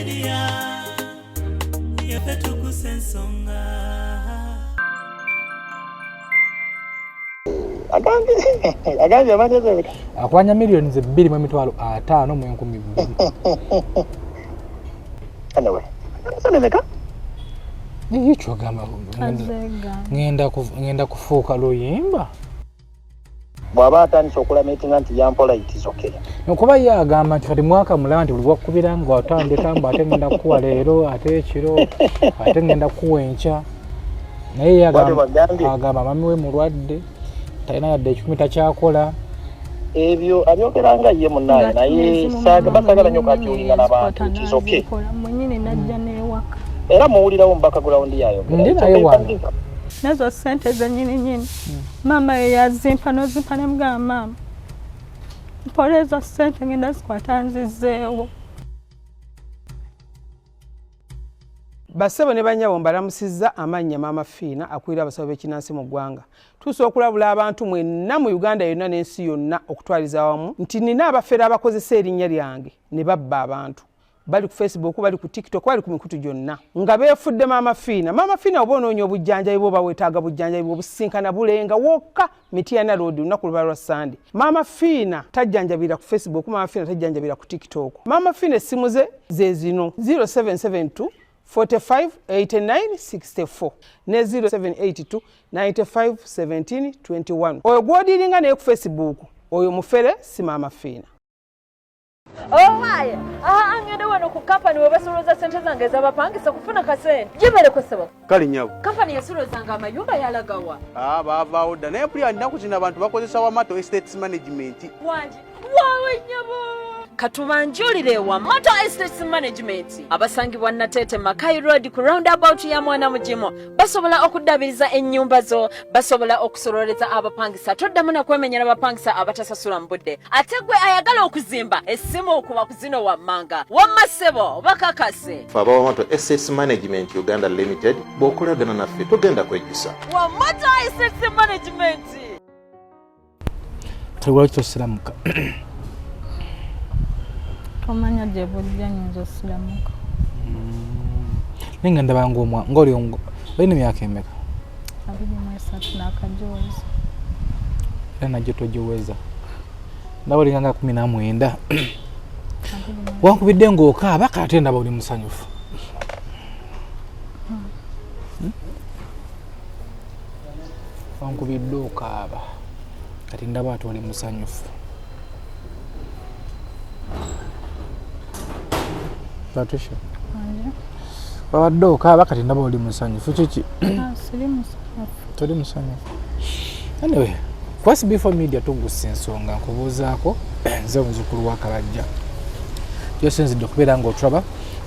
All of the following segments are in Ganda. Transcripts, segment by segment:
Media, yaffe tukusa ensonga. Agambye abadde zemeka? Akwanya 2,502,000. Anyway, zemeka? Naye kyogamba Azeegamba. ngenda kufuuka luyimba. Bw'aba atandise okulamentinga nti yampola, it is okay. Okuba ye agamba nti kati mwaka mulaba nti buli wakkubira nga watandika mbu ate ngenda kukuwa leero, ate ekiro, ate ngenda kukuwa enkya, naye ye Bw'atyo bw'agambye. Agamba mami we mulwadde, talina yadde 1,000, takyakola. Ebyo abyogera nga ye munnaye, naye basaagala nnyo kakyulinga n'abantu. It is okay. Mwenyini najja n'ewaka. Era muwulirawo mu background yayogera. Ndi It's naye okay, wano. thank you. Nazo sente zenyini nyini maama ye yazimpa, nozimpa nemugamba, "Maama, mpola ezo sente, ngenda zikwata nzizeewo." Bassebo ne bannyabo, mbalamusizza. Amannya Maama Fiina, akulira abasawo b'ekinansi mu ggwanga. Tuusa okulabula abantu mwenna mu Uganda yonna n'ensi yonna okutwaliza awamu nti nina abafere abakozesa erinnya lyange ne babba abantu. Bali ku Facebook, bali ku TikTok, bali ku mikutu gyonna nga beefudde Maama Fiina. Maama Fiina, oba onoonya obujjanjabi bwoba weetaaga bujjanjabi bwobusinkana Bulenga wokka, Mityana Road, olunaku luba lwa Sande. Maama Fiina tajjanjabira ku Facebook, Maama Fiina tajjanjabira ku TikTok. Maama Fiina essimu ze ze zino: 0772 45 89 64 ne 0782 95 17 21. Oyo gw'odiiringa naye ku Facebook, oyo mufere, si Maama Fiina. Owaye, aha, ngende wano ku kampani we basoloza sente zange ez'abapangisa kufuna kasente. Gibereko, ssebo. Kale nyabo. Kampani yasolozanga amayumba yalagawa? Ah, baavaawo dda, naye mpulira nnaku zino abantu bakozesa Wamato Estates Management. Wangi waawe nnyabo, katubanjulire Wamato Estates Management abasangibwa Nateete, Makai Road, ku roundabout ya Mwana Mugimu. Basobola okuddabiriza ennyumba zo, basobola okusololeza abapangisa, toddamu nakwemenyera bapangisa abatasasula mu budde. Ate gwe ayagala okuzimba, essimu okuba ku zino wammanga. Wamma ssebo, bakakase. Fe aba Wamato Estates Management Uganda Limited, bw'okolagana naffe togenda kwejjusa. Wamato Estates Management. Lwaki tosiramuka? Tomanya gye bujja, nyinza osiramuka. Naye nga ndaba ngaomwa ngaoli olina emyaka emeka? 23 n'akagiweza. Era najjo togiweza, ndaba olinga nga 19. Wankubidde ng'okaaba, kale ate ndaba oli musanyufu. Wankubidde okaaba, kati ndaba ate oli musanyufu. Patricia, wabadde okaaba, kati ndaba oli musanyufu, kiki? Ah, siri musanyufu. Toli musanyufu? Anyway, kwasi before media tugusa ensonga, nkubuuzaako nze omuzukulu wa Kabajja gyosinzidde okubeera nga otulaba,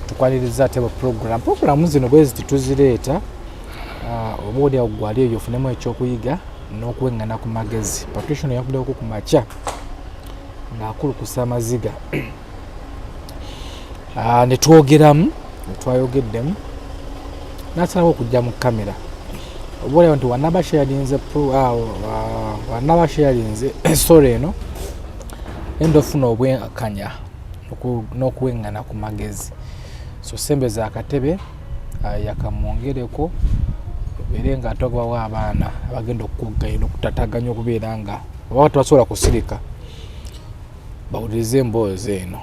tukwaniriza ate bu program zino bwe ziti tuzireeta, oba oli awo gwali eyo ofunemu ekyokuyiga n'okuweŋŋana ku magezi. Patricia ono yakuddeko ku makya ng'akulukusa amaziga, ne twogeramu, ne twayogeddemu, n'asalawo okujja mu kamera. Oba oliawo nti wanaba sharinze wanaba sharinze story eno, enda ofuna obwenkanya n'okuweŋŋana ku magezi. So sembeza akatebe, yakamwongereko obeere nga ate obawo abaana abagenda okukuggayo n'okutataganya okubeera nga oba tebasobola kusirika bawulirize emboozi eno,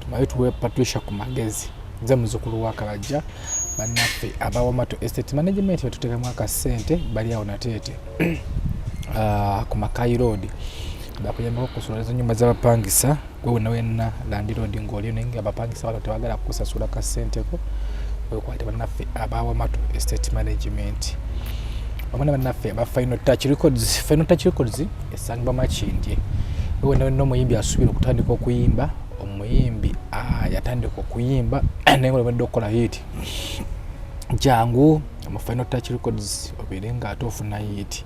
tumale tuwe Patricia ku magezi. Nze muzukulu wa Kabajja. Bannaffe abawamato Estate Management batuteekamu akasente, bali awo Nateete, ku Makai Road, bakuyambako okusoleza nyumba z'abapangisa. Gwe wena wenna landlord ng'oliyo naye nga abapangisa bano tebagala kukusasula kasenteko, wekwate bannaffe abawamato Estate Management wamu ne bannaffe aba Final Touch Records. Final Touch Records esangibwa Makindye. Gwe wena wenna omuyimbi asuubira okutandika okuyimba, omuyimbi yatandika okuyimba naye nga olwedde okukola hit, jangu mu Final Touch Records obeere nga ate ofuna hit.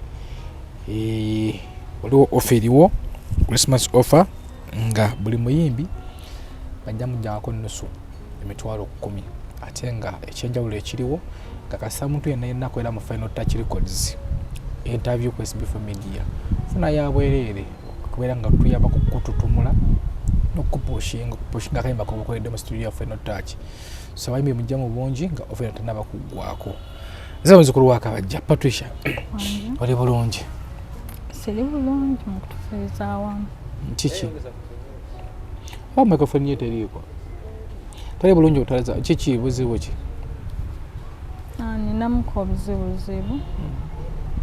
Waliwo offer eriwo, Christmas offer, nga buli muyimbi bajja mujjangako nusu 10,000, ate nga ekyenjawulo ekiriwo nga kasita muntu yenna yenna akolera mu Final Touch Records, interview ku SB4 Media funa ya bwereere, okubeera nga tuyamba kukututumula. Nokupushinga okupushinga akayimba kobukoledde mu studio yaffe no touch. So abayimbi mujja mu bungi nga ofena tanaba kuggwako. Nze muzukulu wa Kabajja Patricia. Oli bulungi? Siri bulungi mu kutufiiriza awamu. Kiki? Oba microphone ye teriiko. Toli bulungi otaliza kiki buzibu ki? Ninamuko obuzibuzibu.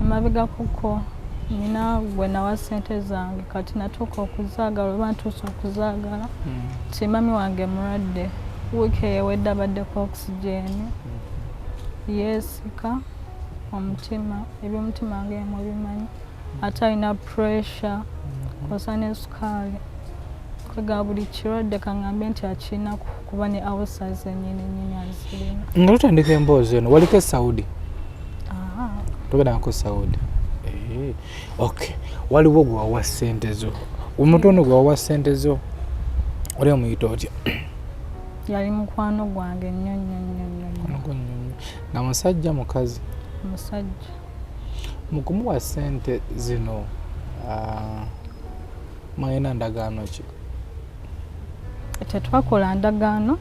Emabega kuko nina gwe nawa ssente zange, kati natuuka okuzaagala oba ntuuse okuzaagala nti mami wange mulwadde, wiiki eyewedde abaddeko oxygen, yeesika omutima, ebyomutima nga mubimanyi, ate alina pressure kwosa ne sukaali, kwega buli kirwadde kaŋŋambe nti akirina kuba ne ulcers ennyini nnyini azirina. Nga tutandika emboozi eno, waliko e Saudi? Togendangako Saudi? Okay, waliwo gwe wawa ssente zo, omuntu ono gwe wawa ssente zo oli omuyita otya? Yali mukwano gwange nnyo nnyo nnyo nnyo nnyo. Nga musajja mukazi? Musajja. Mu kumuwa ssente zino mwalina ndagaano ki? Tetwakola ndagaano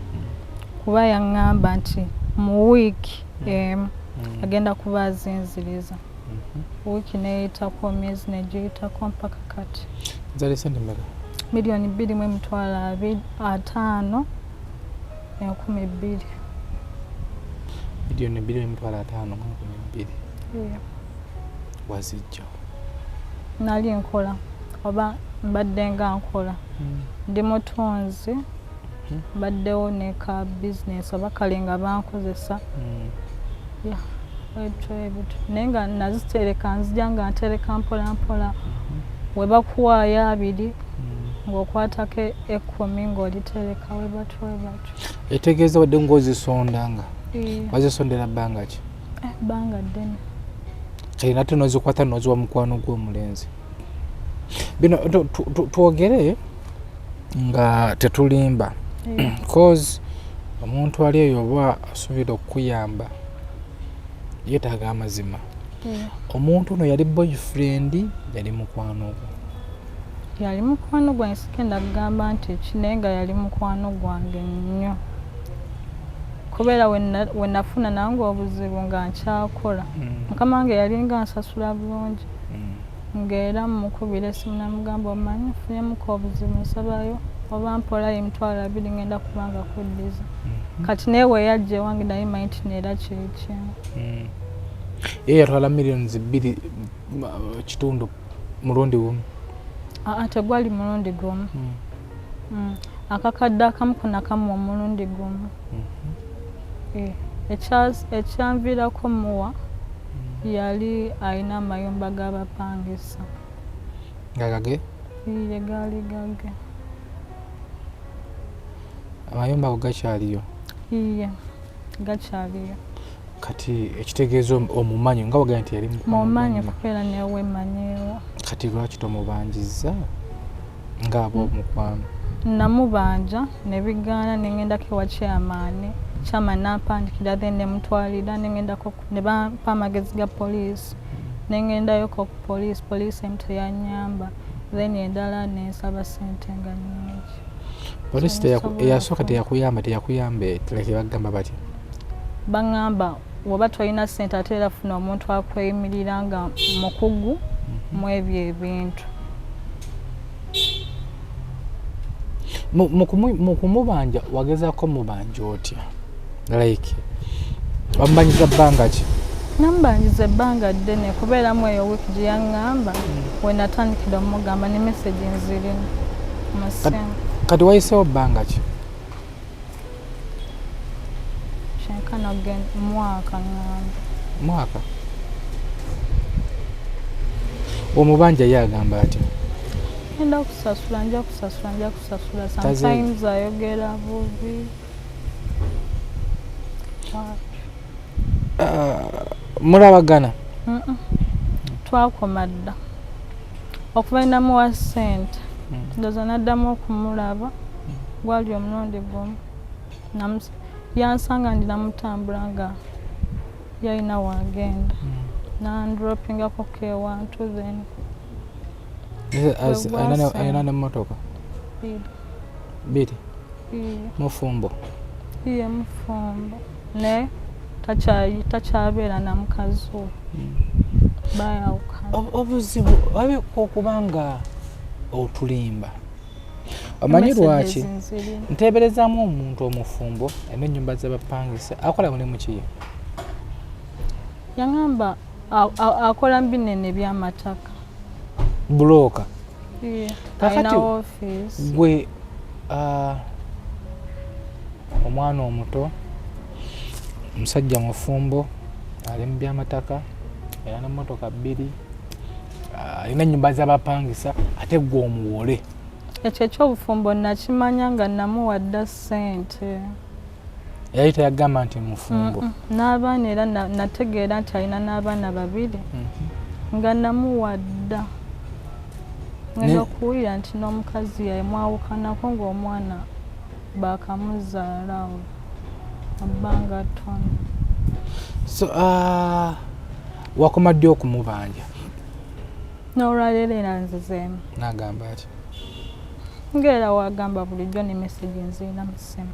kuba yaŋŋamba nti mu wiiki emu agenda kuba azinziriza. Wiiki neyitako, myezi negiyitako mpaka kati. Zali sente mmeka? 2,550,000 200. 2,550,000. Wazijja? Nali nkola oba mbadde nga nkola, ndi mutunzi, mbaddewo ne ka bizinesi oba kale nga bankozesa ebyo ebyo, naye nga nazitereka, nzija nga ntereka mpola mpola, we bakuwaayo 2 ng'okwatako 10 ng'olitereka, we batyo we batyo. Etegeeza wadde ng'ozisondanga? Wazisondera bbanga ki? Bbanga ddene. Kale nate n'ozikwata n'oziwa mukwano gw'omulenzi. Bino twogere nga tetulimba, cause omuntu ali eyo oba asuubira okukuyamba yeetaaga amazima. Omuntu ono yali boyfriend, yali mukwano gwo? Yali mukwano gwange, sigenda kugamba nti ki, naye nga yali mukwano gwange nnyo, kubeera we nafuna nange obuzibu nga nkyakola, mukama wange yalinga nsasula bulungi, ng'era mukubira essimu namugamba omanyi nfunyemuko obuzibu, nsabayo oba mpolayo 20,000 ngenda kubanga kuddiza. Kati naye we yajja ewange naye manyi nti neera kyekimu. Ye yatwala 2.5 million mulundi gumu? Aa, tegwali mulundi gumu. Akakadde akamu kunakamu omulundi gumu. Ekyanviirako muwa yali alina amayumba g'abapangisa. Nga gage? Iye, gaali gage. Amayumba ago gakyaliyo? Iye, gakyaliyo. Kati ekitegeeza omumanyi nga wagamba nti yali mukwano Mumanyi gwo. Kubeera newe manyiiwo. Kati lwaki tomubanjiza ng'aba omukwano? Namubanja ne bigaana, ne ŋŋendako ewa chairman, chairman nampandikira, then nemutwalira, ne ŋŋendako ne bampa amagezi ga poliisi, ne ŋŋendayoko ku poliisi, poliisi emu teyanyamba, then endala nensaba ssente nga nnyingi. Poliisi Nsobola eyasooka teyakuyamba? Teyakuyamba, leke bagamba batya? Baŋŋamba woba tolina ssente ate era funa omuntu akweyimirira nga mukugu mu ebyo ebintu. Mu kumubanja wagezaako mubanja otya? Like wamubanyiza bbanga ki? Namubanjiza ebbanga ddene, kubeeramu eyo wiiki gye yaŋŋamba we natandikira omugamba ne message nzirina mu ssimu. Kati wayiseewo bbanga ki? Kyenkana mwaka ŋŋamba. Mwaka. Omubanja ye agamba atya? Ngenda kusasula, nja kusasula, nja kusasula. Sometimes ayogera bubi. Mulabagana? Twakoma dda okuva namuwa ssente, ndowooza naddamu okumulaba gwali omulundi gumu. Yansanga ndi namutambula nga yalina wagenda, nandropingako kewantu, then alina nemmotoka? Bbiri. Bbiri. Mufumbo? Iye, mufumbo, naye takyabeera na mukazi we, bayawukana. Obuzibu wabika okuba nga otulimba, omanyi lwaki? Nteeberezaamu omuntu omufumbo alina ennyumba z'abapangisa, akola mulimu kiye? Yaŋamba akola binene byamataka. Bulooka? Alina ofiisi. Gwe omwana omuto, omusajja mufumbo, ali mu byamataka, era nemotoka bbiri, alina ennyumba z'abapangisa, ate gwe omuwole. Ekyo ekyobufumbo nakimanya nga namuwadda ssente. Yali teyagamba nti mufumbo? N'abaana, era nategeera nti alina n'abaana babiri nga namuwadda. Ngenda okuwulira nti n'omukazi yamwawukanako ng'omwana bakamuzaalawo ebbanga ttono. So wakoma ddi okumubanja? N'olwaleero era nzizeemu. Nagamba ati? Ngaera wagamba bulijjo, ne message nziina mu ssimu.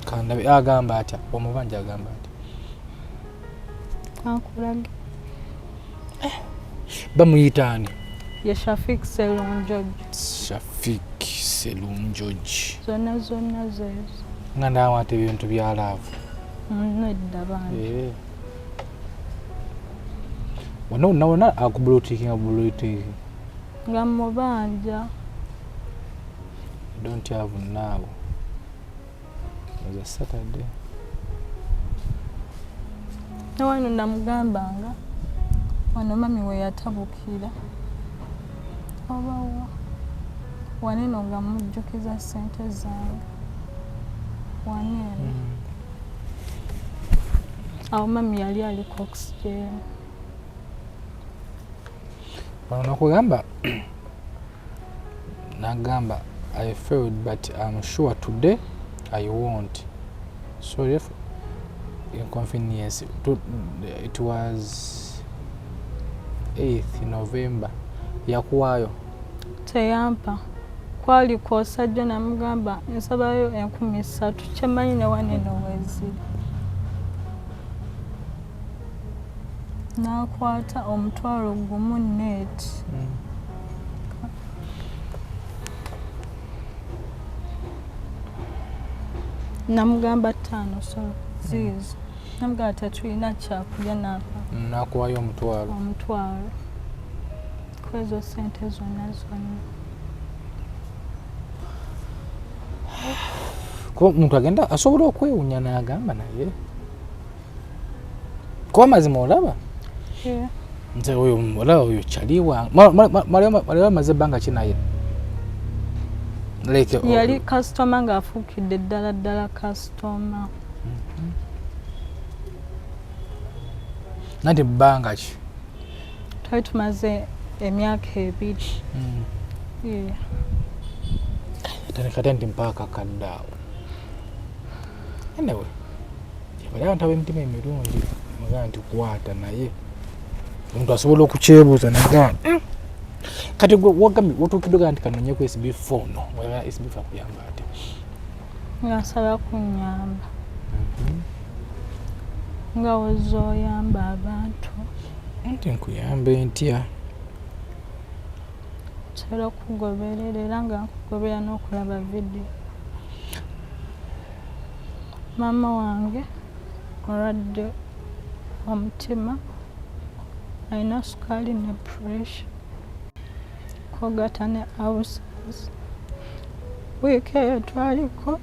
Kandabe, agamba atya omubanja? Agamba ati? Kankulage. Bamuyita ani? Ye Shafik Selunjoji. Shafik Selunjoji. Zonna zonna zeezo. Nga ndawa ati ebintu bya love. Nedda bambi. Wonna wonna wonna akubulutikinga bulutiki. Nga mubanja. Don't have now. It was a Saturday. Newano namugambanga wano mami we yatabukira obawa waneno nga mujjukiza ssente zange waneeno. Awo mami yali aliko oxygen. Wano nakugamba, nagamba, "I failed, but I'm sure today I won't. Sorry for inconvenience." It was 8th November. Yakuwaayo? Teyampa. Kwali kwosajja, namugamba nsabayo 3000, kyemanyi ne waneno weziri. Nakwata 10,000 net. Namugamba ttaano, so ziizo. Namugamba tetulina kyakulya, napa. Nakuwayo 50,000? 50,000 kwezo sente zonna zonna. Kuba omuntu agenda asobola okwewunya n'agamba, naye kuba mazima olaba nze oyo, olaba oyo kyali wange mwali bamaze ebbanga ki naye? Like, Yali kasitoma, ng'afuukidde ddala ddala kasitoma. Nanti bbanga ki? Twali tumaze emyaka 2. Yeah. Tandika nti mpaaka kadde awo. Anyway, bali abantu ab'emitima emirungi mugaa nti kwata, naye omuntu asobola okukyebuuza nagaa, kati gwe wagambye watuukidde ogaa nti kanonye ku SB4, no oyagala SB4 akuyamba ate? Nga nsaba kunyamba nga wezooyamba abantu. Nti nkuyambe ntya? Ntera okugoberera, era nga nkugoberera n'okulaba vidiyo. Maama wange mulwadde omutima, alina sukaali ne pressure, kwogata ne ulcers. Wiiki eyo twaliko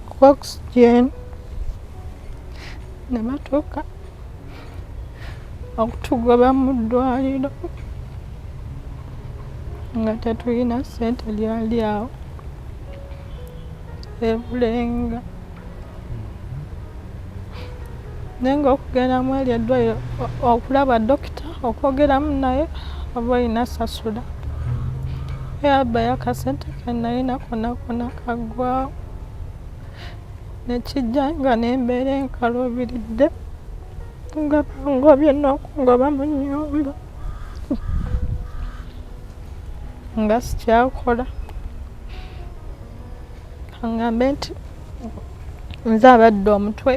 ku oxygen ne batuuka okutugoba mu ddwaliro nga tetulina ssente. Lyali awo ebulenga, naye nga okugenda mu eri eddwaliro okulaba dokita, okwogeramu naye, oba olina sasula. Yabayo akasente ke nalina konna konna kaggwawo, nekijja nga nembeera enkaluubiridde, nga bangobye n'okungoba mu nnyumba, nga sikyakola. Kangambe nti nze abadde omutwe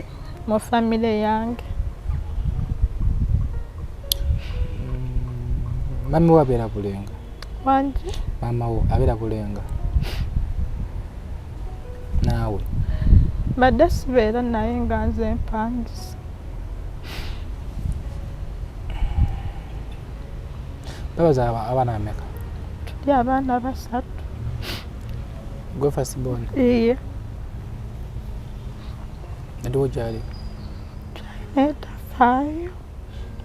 mu famire yange. Mami wo abeera Bulenga? Wangi? Maama wo abeera Bulenga? Naawe? Mbadde sibeera naye nga nze mpangisa. Babaza abaana bameka? Tuli abaana 3. Gwe first born? Iye. Ndiwo gyali? Naye tafaayo.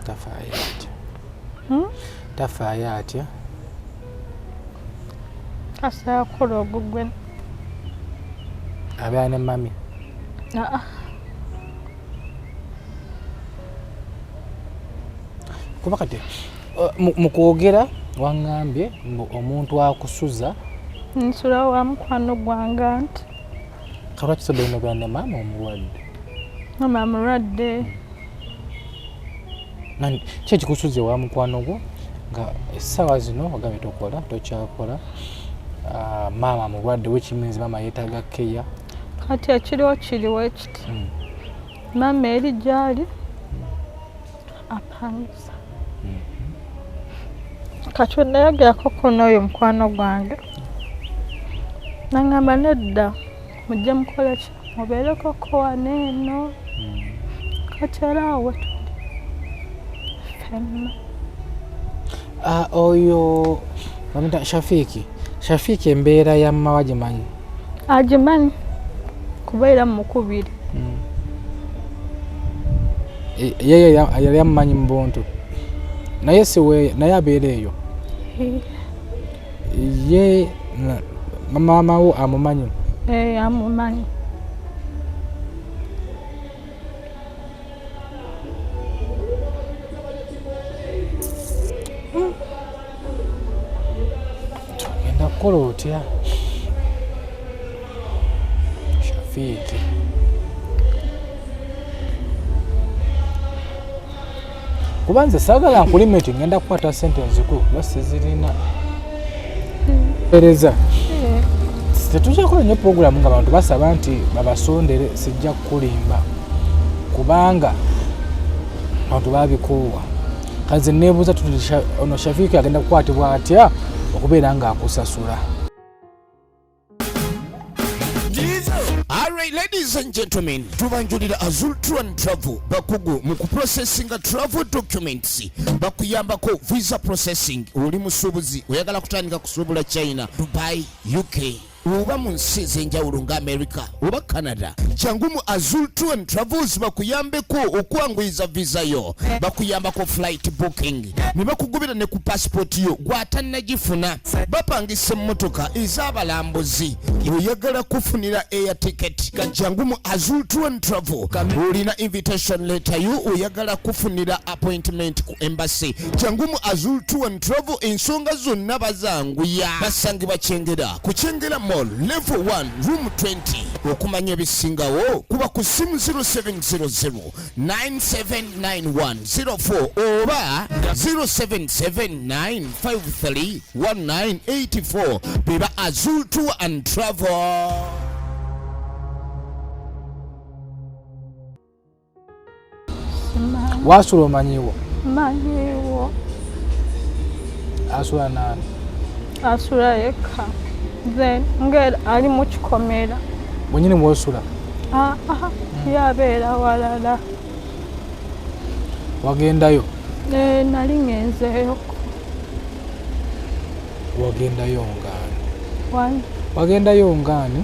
Tafaayo atya? Tafaayo atya? Asobola ogugwe. Abeera ne mami? Aa. Kuba kati mu kwogera waŋŋambye mbu omuntu akusuza. Nsula wa mukwano gwange anti. Kati lwaki sodde obeera ne maama omulwadde? Maama mulwadde. Ki ekikusuza ewa mukwano gwo nga essaawa zino ogambye tokola, tokyakola, maama mulwadde, which means maama yeetaaga care. Kati ekiriwo kiriwo ekiti. Maama eri gy'ali apangisa. Kati we nayogerako ko n'oyo mukwano gwange nangamba nedda mujje mukole ki, mubeereko ko wano eno. Kati era awo we tuli ffenna. Oyo bamuyita Shafiiki. Shafiiki embeera ya mama agimanyi? Agimanyi kuba era mukubiri. Ye yali amumanyi mu buntu. Naye siwe, naye abeera eyo. Ye maama wo amumanyi? Amumanyi. Tugenda kukola otya? Shafiiki. Kuba nze saagala nkulime nti ngenda kukwata ssente nzikulu kuba sizirina. Ereza. Tetujja kukola nnyo pulogulaamu nga abantu basaba nti babasondere, sijja kukulimba kubanga abantu babikoowa. Kati nze neebuuza tuti ono Shafiiki agenda kukwatibwa atya okubeera ng'akusasula? Alright, ladies and gentlemen, tubanjulira Azul Tour and Travel, bakugu mu kuprocessinga travel documents, bakuyambako visa processing. Oli musuubuzi oyagala kutandika kusuubula China, Dubai, UK oba mu nsi ez'enjawulo nga America oba Canada, jangu mu Azul Tour and Travels bakuyambeko okwanguyiza visa yo, bakuyambako flight booking ne bakugobera ne ku passport yo gw'atannagifuna. Bapangisa emmotoka ez'abalambuzi, oyagala kufunira air ticket, jangu mu Azul Tour and Travel. Olina invitation letter yo, oyagala kufunira appointment ku embassy, jangu mu Azul Tour and Travel. Ensonga zonna bazanguya. Basangibwa Kyengera ku Kyengera Mall level 1 room 20. Okumanya ebisingawo kuba ku simu 0700 979104 oba 0779531984. Beba Azul Tour and Travel. Wasula omanyiwo? Manyiwo. Asula nani? Asula yekka. Then ng'era ali mu kikomera. Mwenyini mwosula? Yabeera walala. Wagendayo? Nali ngenzeeyo. Wagendayo ngaani? Wani? Wagendayo ngaani?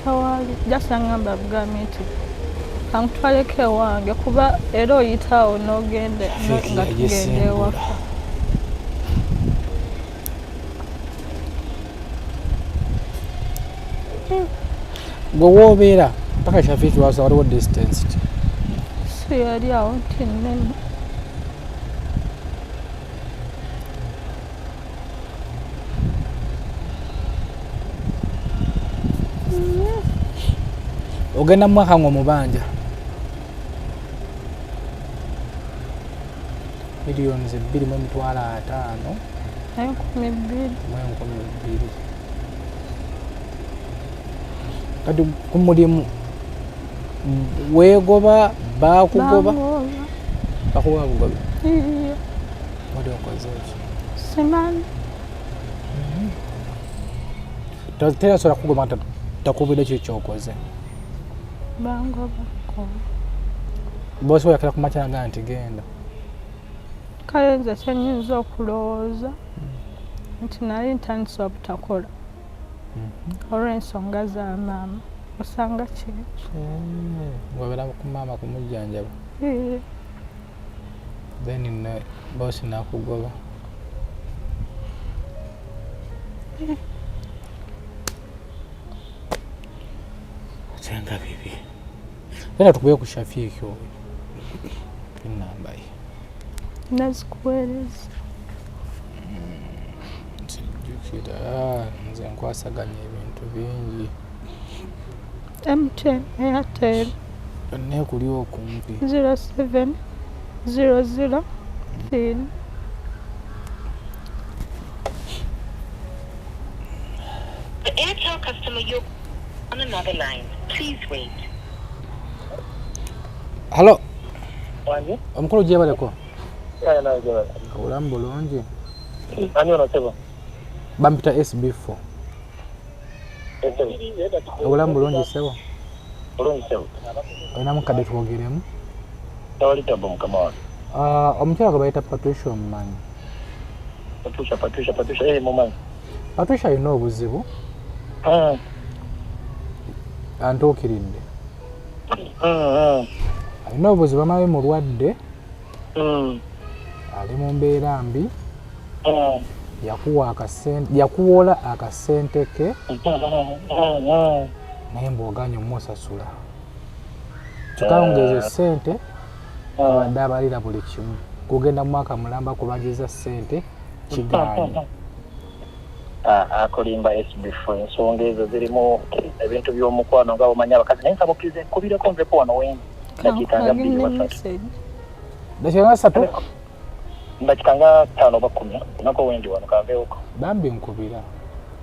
Tewali. Just angamba bugambi nti kankutwaleko ewange kuba era oyitaawo n'ogenda nga tugenda ewaka. Gwe woobeera mpaka Shafiiki wasa waliwo distance ki? Si yali awo nti nnene. Ogenda mu mwaka ng'omubanja millions 2,500 2,000. 2,000. Kati ku mulimu weegoba, baakugoba? Bangoba. Bakugoba bugobi? Iyo. Wali okoze ki? Simanyi. Teri asobola kukugoba nga takubidde ki kyokoze. Bangoba. Boosi we yakera ku makya nga nti genda. Kale nze kyenyinza okulowooza nti nali ntandise obutakola olw'ensonga za maama, osanga kyekyo. Wabeera ku maama kumujjanjaba. Then ne boosi n'akugoba. Ate nga bibi. Era tukube ku Shafiiki oyo. Enamba ye. Nazikuweereza. Sijjukira, nze nkwasaganya ebintu bingi. MTN, Airtel. Yonna ekuli okumpi. 07 00 3. The Airtel customer you're on another line. Please wait. Halo. Wangi? Omukulu gyebaleko. Kale nawe gyebale. Obulamu bulungi. Ani ono ssebo? Bampita SB4. Obulamu bulungi ssebo. Bulungi ssebo. Olinamu kadde twogeremu? Tewali tabbo mukama wange. Omukyala gwe bayita Patricia omumanyi? Patricia, Patricia, Patricia, eh mumanyi. Patricia alina obuzibu. Antuukiridde. Alina obuzibu, amabe mulwadde. Ali mu mbeera mbi. Yakuwa akasente, yakuwola akasente ke. Naye mbw'ogaanye omusasula. Kyokka ng'ezo ssente abadde abalira buli kimu. Gugenda mwaka mulamba kubagiza ssente kigaanye. Akulimba SB4, ensonga ezo zirimu ebintu by'omukwano nga bw'omanyi abakazi, naye nsaba okkirize nkubireko nveko wano wendi. Dakiika nga bbiri oba ssatu. Dakiika nga ssatu? Dakiika nga 5 oba 10, nako wendi wano kanveewoko. Bambi nkubira.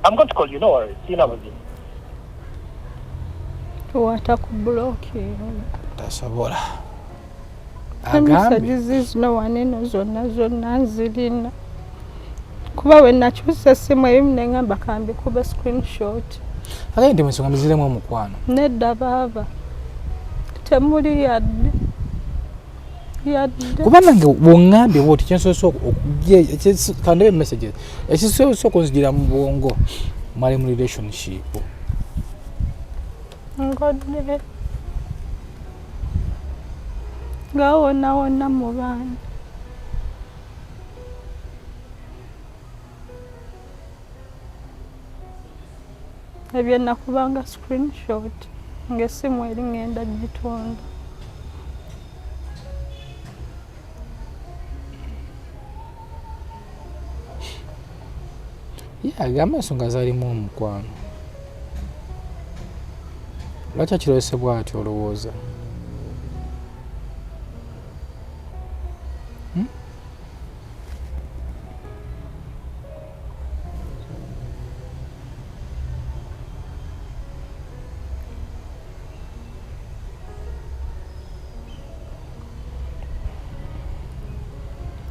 I'm going to call you, no worries, sirina buzibu. Tuwata ku blocking. Tasobola. Agambye. Zino wano zonna zonna nzirina. Kuba we nakyusa essimu ebimu ne ŋŋamba kambikube screenshot. Agambye nti ensonga muziremu omukwano. Nedda baaba. Temuli yadde. Yadde. Kuba nange bw'oŋŋambye bw'oti kyensoose kandebe messages. Ekisoose okunzijira mu bwongo mwali mu relationship. Ngodde. Nga wonna wonna mu baana. Ebyo nakubanga screenshot ng'essimu eri ŋŋenda gitunda. Ye agamba ensonga zaalimu omukwano. Lwaki akirowese bw'atyo olowooza?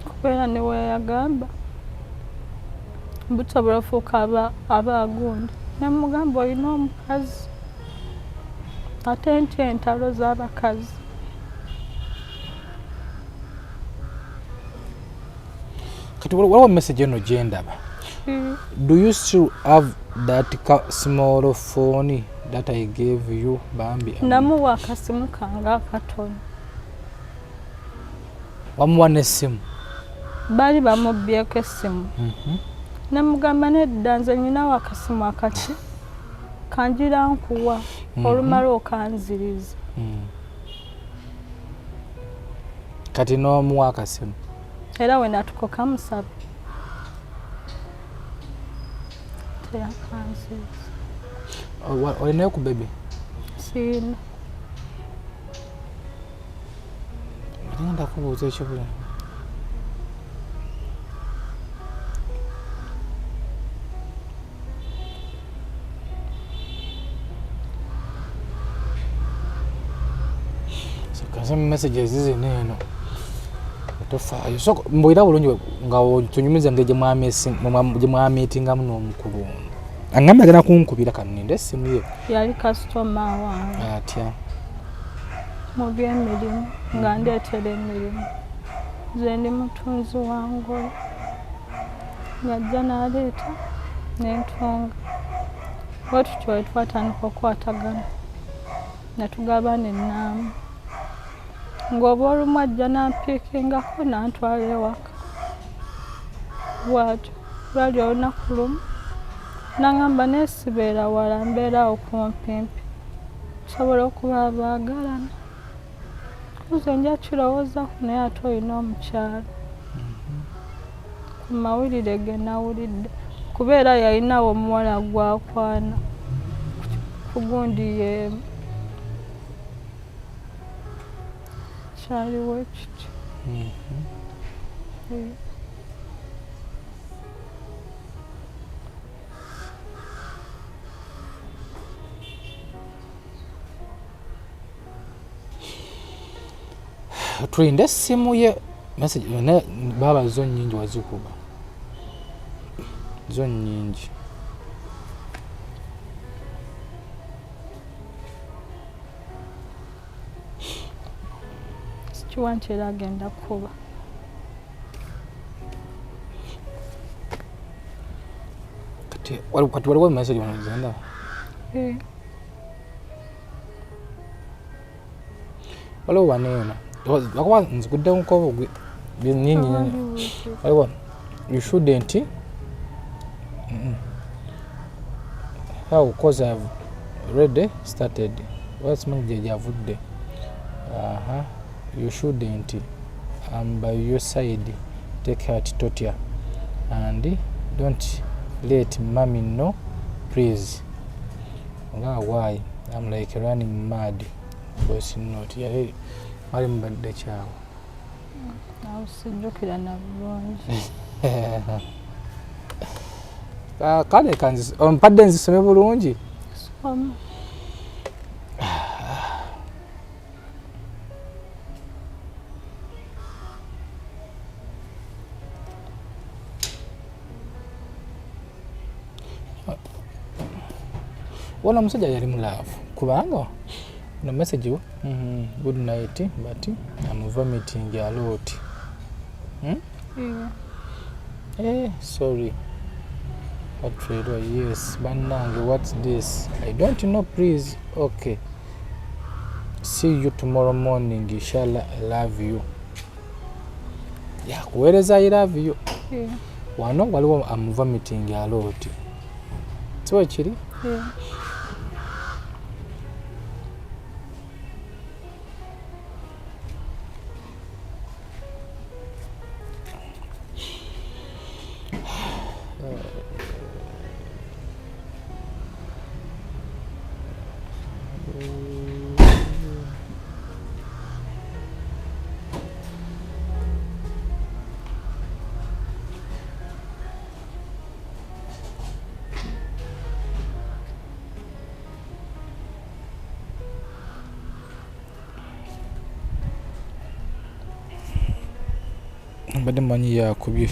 Kubeera ne weyagamba busobola ofuuka abaagundi. Ne mugamba olina omukazi ate ntya entalo z'abakazi. Kati waliwo message eno gye ndaba. Do you still have that small phone that I gave you, Bambi? Namuwa akasimu kange akatono. Wamuwa n'essimu? Baali bamubbyeko essimu. Namugamba nedda nze nninawo akasimu akaki kanjira nkuwa olumala okanziriza. Kati n'omuwa akasimu? Era we natuuka kamusaba teyakanziriza. Olinayo ku baby? Siina. Ngenda kubuuza ekibuuzo. Kanze messages zino eno tofaayo. So mbuulira bulungi nga otunyumiza engeri gye mwamiitingamu n'omukulu ono. Angambye agenda kunkubira, kaninde essimu ye. Yali kasitoma wange. Atya? Mu by'emirimu, nga ndeetera emirimu. Nze ndi mutunzi wa ngoye, ng'ajja n'aleeta nentunga. Bwe tutyo bwe twatandika okukwatagana, ne tugabana ennamba, ng'oba olumu ajja n'ampiikingako n'antwala ewaka. Bw'atyo lwali olunaku lumu n'aŋŋamba, naye sibeera wala, mbeera awo kumpimpi, tusobola okuba abaagalana. Nze nja kirowoozaako, naye ate olina omukyala. Ku mawulire ge nawulidde, kubeera yalinawo omuwala gwakwana ku gundi y'emu, kyaliwo ekityo. Tulinde essimu ye. Message naye baaba zo nnyingi, wazikuba zo nnyingi. Sikiwa nti era agenda kuba. Kati waliwo message wano zendaba. Waliwo wano eno, lwakuba nziguddeko nyingi. Waliwo you shouldn't how, cause I've already started. Wasimanyi gye gyavudde. Aha, you shouldn't, I'm by your side, take heart, totya, and don't let mommy know, please. Nga why I'm like running mad. Voice note yali mwali mubadde kyawo? Awo sijjukira na bulungi. Ah, kale mpadde nzisome bulungi. Soma. Wona omusajja yali mu love, kubanga no message good night, but I'm vomiting a lot. Yeah. Eh, sorry. What trailer? Yes, bannange, what's this? I don't know, please. Okay. See you tomorrow morning, inshallah. I love you. Yakuweereza I love you. Yeah. Wano waliwo am vomiting a lot. Si bwe kiri? Yeah. Mbadde manyi yakubye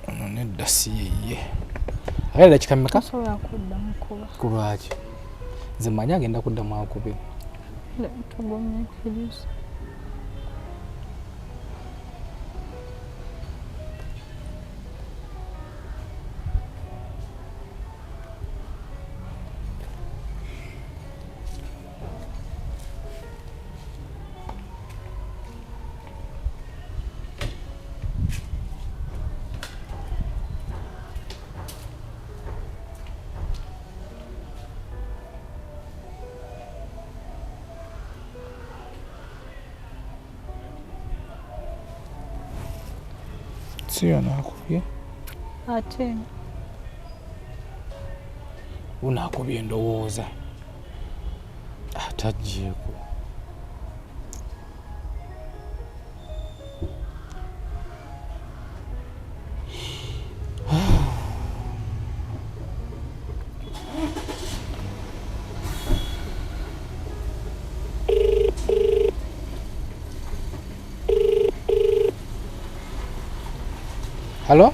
ono, nedda, si yeye. Agenda dakika mmeka? Tasobola kuddamu kuba. Ku lwaki? Nze manyi agenda kuddamu akube. Tugumiikiriza. Si ono akubye? Ate Uno akubye, ndowooza ataggyeko. Halo.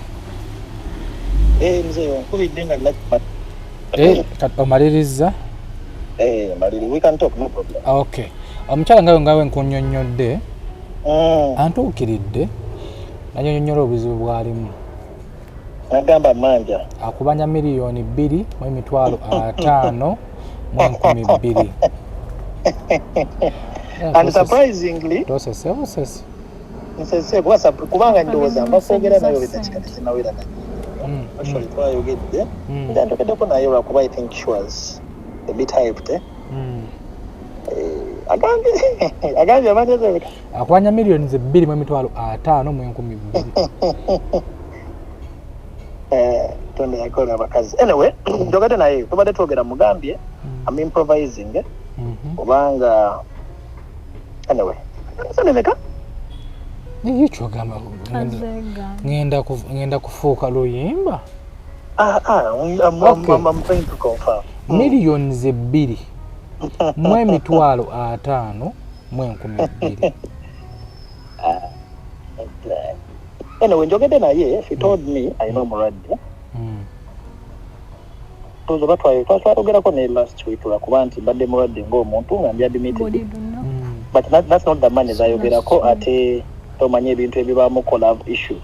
Eh, mzee onkubidde nga Eh, omalirizza? Eh, maliri, we can talk, no problem. Okay. Omukyala ngawe ngawe nkunyonnyodde antuukiridde nanyonyonyola obuzibu bw'alimu. Nagamba manja akubanja 2,502,000. And surprisingly tosese busese. Nsese kuba kubanga ndowooza mba kwogera naye oba eddakiika tezinawera na actually twayogedde nja ntokeddeko naye lwakuba I think she was a bit hyped, eh? Agambye abanja zebeka akubanja 2,502,000. Eh, tonda yakola abakazi. Anyway, njogedde naye, tubadde twogera, mugambye I'm improvising, eh? Kubanga anyway sendemeka. Naye kyogamba ngenda kufuuka luyimba. Ah, ah, Okay. I'm trying to confirm. 2,502,000. Okay. Anyway, njogedde naye, she told me alina omulwadde. Tuzo oba twayogerako ne last week lwakuba nti mbadde mulwadde ng'omuntu nga ndi admitted. But that's not the money zayogerako, ate tomanyi ebintu ebibaamu love issue.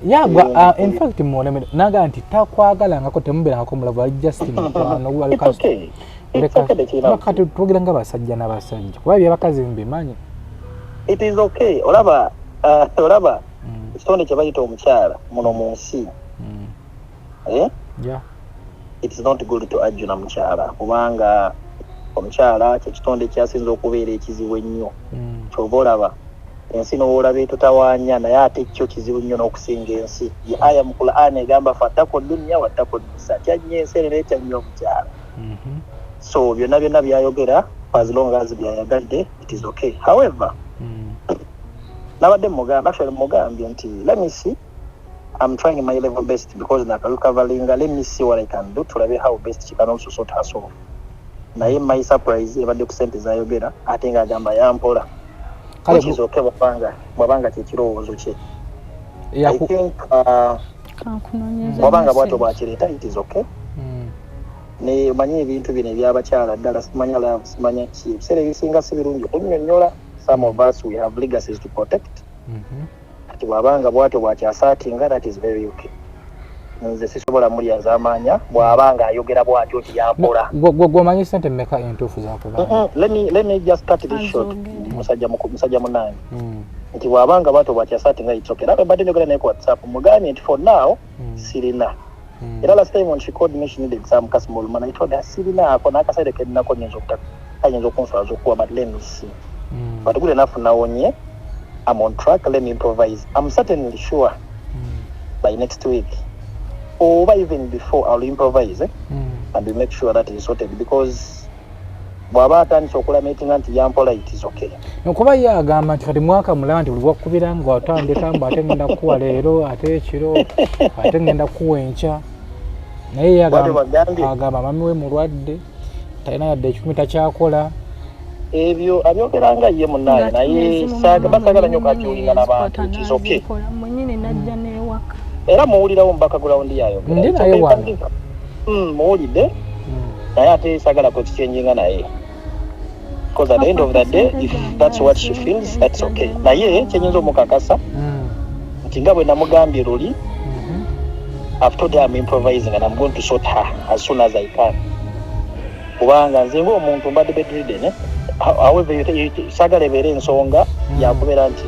Yagwa in fact muonemere naga nti takwagalangako, temubeerangako mu love, ali just mukwano gwe, ali It's okay. It's okay, tekirina kati twogera nga basajja n'abasajja kuba ebyabakazi mbimanyi. It is okay. Olaba ekitonde kye bayita omukyala muno mu nsi. Eh? Yeah. It is not good to argue na mukyala kubanga omukyala kyekitonde kyasinza okubeera ekizibu ennyo. Kyova olaba ensi n'owoolaba etutawaanya, naye ate kyo kizibu nnyo n'okusinga ensi. Ye aya mu Quran egamba fattaku dunya wattaku nisa, tya nnyo ensi era etya nnyo omukyala. So byonna byonna byayogera, as long as byayagadde, it is okay. However, nabadde mugamba, actually mugambye nti let me see, I'm trying my level best because nakarecoveringa, let me see what I can do, tulabe how best she can also sort herself. Naye my surprise ebadde ku sente zayogera ate ng'agamba yampola, which is okay bwabanga kyekirowoozo kye. I think bwabanga bwatyo bwakireeta, it is okay. Ne omanyi ebintu bino ebyabakyala ddala, simanya love, simanya ki, ebiseera ebisinga si birungi okunnyonnyola. Some of us, we have legacies to protect. Kati bw'abanga bwatyo bwakyasaatinga, that is very okay. Nze sisobola mulyaza amaanya bw'abanga ayogera bwatyo nti yampola. Gwe omanyi sente mmeka entuufu zakubanja? Let me just cut this short, musajja munange, nti bw'abanga bwatyo bwakyasaatinga, it's okay. Era mbadde njogera naye ku WhatsApp, mugambye nti for now sirina. Era last time when she called me, she needed some small money. I told her sirina ako n'akasaire keninako, nyinza okuta kayinza okunswaza okuwa, but let me see. But good enough, nawonye, I'm on track, let me improvise. I'm certainly sure by next week or even before, I'll improvise, eh? And we make sure that is sorted because bw'aba atandise okulamentinga nti yampola, it is okay. Kuba ye agamba nti kati mwaka mulaba nti buli bwakubira nga otandika mbu ate ngenda kukuwa leero, ate ekiro, ate ngenda kukuwa enkya, naye ye Bw'atyo bw'agambye. Agamba mami we mulwadde, talina yadde 1,000, takyakola. Ebyo abyogera nga ye munnaye, naye basaagala nnyo kakyulinga n'abantu. It is okay. Mwenyini najja n'ewaka. Era muwulirawo mu background yayo. Ndi naye wano. Muwulidde, naye ate saagala kwekichenjinga naye because at the end of the day, if that's what she feels, that's okay. Naye kyenyinza omukakasa nti nga bwe namugambye luli, I've told her I'm improvising and I'm going to sort her as soon as I can, kubanga nze ng'omuntu mbadde bedridden, eh? However, saagala ebeere ensonga yakubeera nti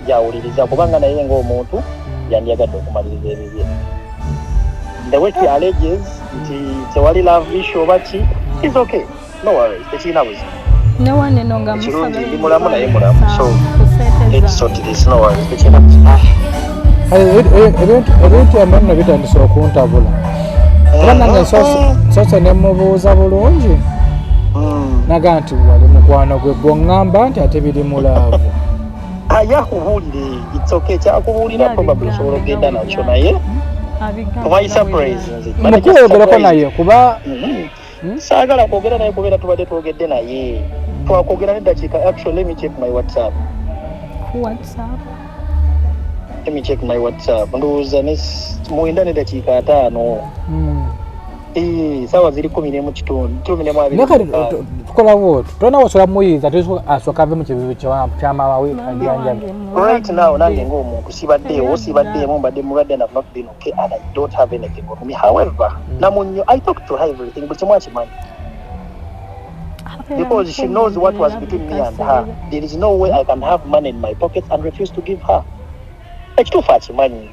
gyawuliriza, kubanga naye ng'omuntu yandiyagadde okumaliriza ebibye. The way she alleges nti tewali love issue oba ki is okay, no worries, tekirina buzibu. Newaneno nga Ekirungi musaba ndi mulamu naye mulamu, so ku sente let's zange. sort this, no worries, tekirina buzibu. Ebintu ebyo nno bitandise okuntabula kuba nange nsoose ne mubuuza bulungi, naga nti wali mukwano gwe, gwoŋŋamba nti ate biri mu love. Aye akubuulire, it's okay, kyakubuulira probably osobola okugenda nakyo, naye my surprise nze Mukwogerako naye kuba Saagala kwogera naye kubeera tubadde twogedde naye, twakwogera neddakiika. Actually, let me check my WhatsApp. Ku WhatsApp. Let me check my WhatsApp. Ndowooza ne 9 ne 50. Eh, sawa ziri 11 kitundu, 10 Naye kati tukola bwoti, tolina wosobola muyinza asooka ave mu kizibu kya maama we ajjanjabe. Right now nange ng'omuntu sibaddeewo, sibaddeemu, mbadde mulwadde and I've not been okay and I don't have anything on me. However, Namunyo, I talk to her everything, buli kimu akimanyi. Because she knows what was between me and her. There is no way I can have money in my pocket and refuse to give her. Ekituufu akimanyi.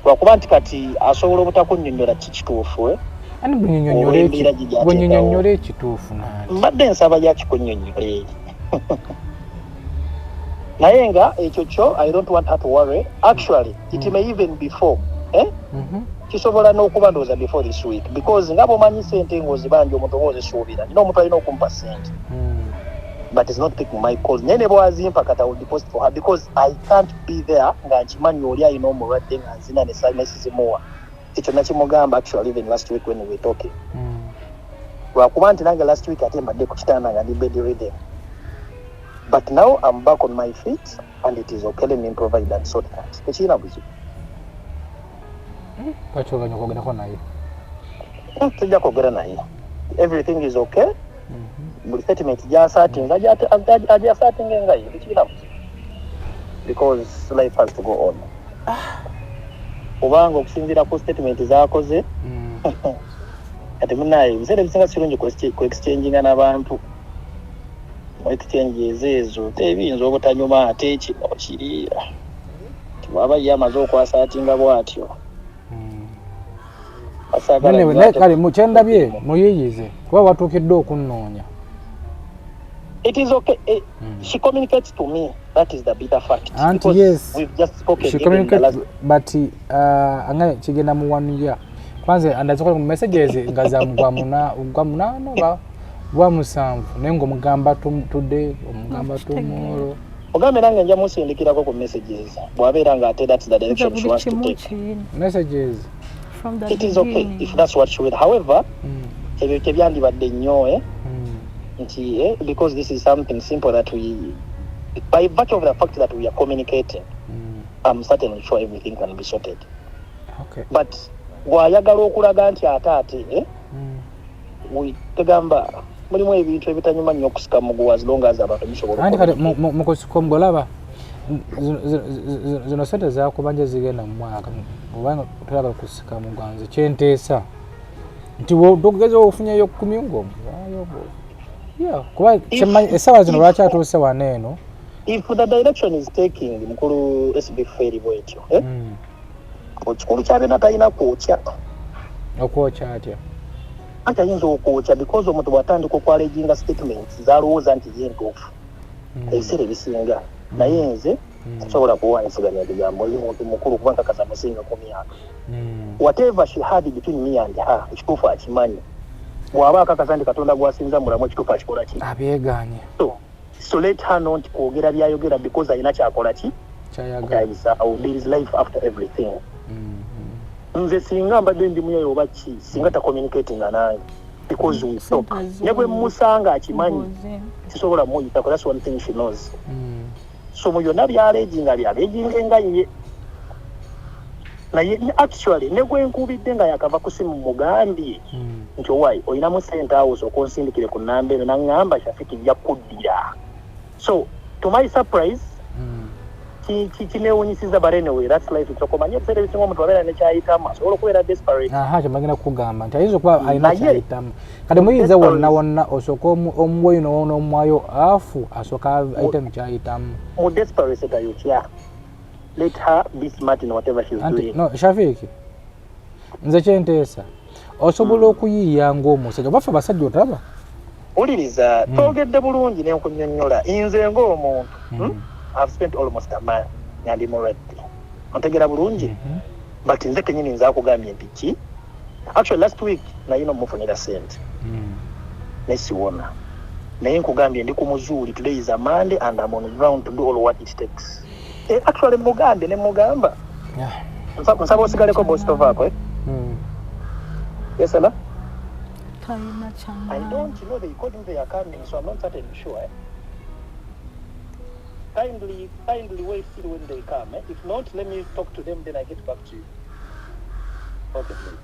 Lwakuba nti kati asobola obutakunnyonnyola ki kituufu, eh? Ani Olw'embeera gye gy'ateekawo. Bwennyonnyole ekituufu nanti. Mbadde nsaba yakikunnyonnyole. Naye nga ekyo kyo I don't want her to worry. Actually, it may even before. Eh? Kisobola n'okuba ndowooza before this week because nga bw'omanyi ssente ng'ozibanja omuntu oba ozisuubira. Nina omuntu alina okumpa ssente. But is not picking my calls. Naye ne bw'azimpa kati I will deposit for her because I can't be there nga nkimanyi oli alina omulwadde nga nzina ne sizimuwa. Ekyo nakimugamba actually even last week when we were talking. Lwakuba nti nange last week ate mbadde ku kitanda nga ndi bedridden. But now I'm back on my feet and it is okay, let me provide and sort that. Tekirina buzibu. Lwaki oganya okwogerako naye? Tujja kwogera naye. Everything is okay. Buli statement gy'asaatinze agyasaatinge nga ye, tekirina buzibu. Because life has to go on. Kubanga okusinziira ku statement z'akoze, kati munaye ebiseera ebisinga sirungi ku exchanginga n'abantu. Mu exchanges ezo tebiyinza obutanyuma ate kino kiri. Bw'aba ye amaze okwasaatinga bw'atyo. Asaagala Anyway, nnyo naye ate kale kyendabye muyiiyize kuba watuukiddwa okunnoonya. It is okay. Eh, she communicates to me. That is the bitter fact. Anti Because yes. we've just spoken She even the communicate last but anga kigenda mu one year. Kwanza andaza mu messages nga za gwa munaana oba gwa musanvu naye ng'omugamba today, omugamba tomorrow. Ogambe nange nja musindikirako ku messages bw'abeera ng'ate that's the direction she Buli wants to kimu take. kiyina Messages. from the It is okay beginning. if that's what she will. However, ebyo tebyandibadde nnyo nti because this is something simple that we by virtue of the fact that we are communicating, I'm certainly sure everything can be sorted. But bw'ayagala okulaga nti ate tegamba mulimu ebintu ebitanyuma nnyo okusika muguwa as long as abantu bisobola Anti kati mu kusika omuguwa olaba zino sente zakubanja zigenda mu mwaka obanga tolaba kusika muguwa nze kyenteesa nti togeza ofunyeyo 10 ng'omuwaayo yeah, kuba kyemmanyi essaawa zino lwaki atuuse wano eno. If the direction is taking mukulu SB Ferry bwetyo, eh? Ekikulu kya byonna talina kwokya. Okwokya atya? Anti ayinza okwokya because omuntu bw'atandika okwaleginga statements z'alowooza nti ye ntuufu ebiseera ebisinga, naye nze sobola kuwanyisiganya ebigambo oli muntu mukulu kuba nkakasa musinga ku myaka. Whatever she had between me and her, ekituufu akimanyi. Bw'aba akakasa nti Katonda gwasinza mulamu, ekituufu akikola ki? Abyeganye. So let her not kwogera byayogera because alina kyakola ki kyayagala. Kyayisaawo. There is life after everything. Nze singa mbadde ndi muyayo oba ki, singa tacommunicatinga nange because we talk. Ne bwe musanga akimanyi sisobola muyitako. That's one thing she knows. So mu byonna byaleginga byaleginga nga ye naye actually ne gwe nkubidde nga yakava ku simu mugambye nti owaayi olinamu sente awo osooka onsindikire ku nnamba eno, naŋŋamba Shafiki nja kuddira. So to my surprise kinewunyisiza, but anyway, that's life. Okumanya ebiseera ebisinga omuntu abeera nekyayitamu asobola okubeera desperate. Aha, kyembagenda kukugamba nti ayinza okuba alina Naye- kyayitamu kati muyinza wonna wonna osooka omuweyo n'omuwayo afu asooka ayite mu kyayitamu. Mu desperate tayokya. Let her be smart in whatever she's Anti doing. no, Shafiiki, nze kyenteesa osobola okuyiiya ng'omusajja oba ffe abasajja otaba. Wuliriza, twogedde bulungi nenkunyonnyola nze ng'omuntu, I've spent almost a month nga ndi mulwadde, ontegera bulungi, but nze kenyini nze akugambye nti ki actually last week nayina omufunira sente nesiwona, naye nkugambye ndi ku muzuuli. Today is a Monday and I'm on ground to do all what it takes. Eh, actually mugambye ne mugamba nsaba osigaleko boss tovaako, eh? Yes, Ella? Talina I don't know. They called me, they are coming, so I'm not certain sure. Eh? Kindly, kindly wait till when they come. Eh? If not, let me talk to them, then I get back to you. Okay, please.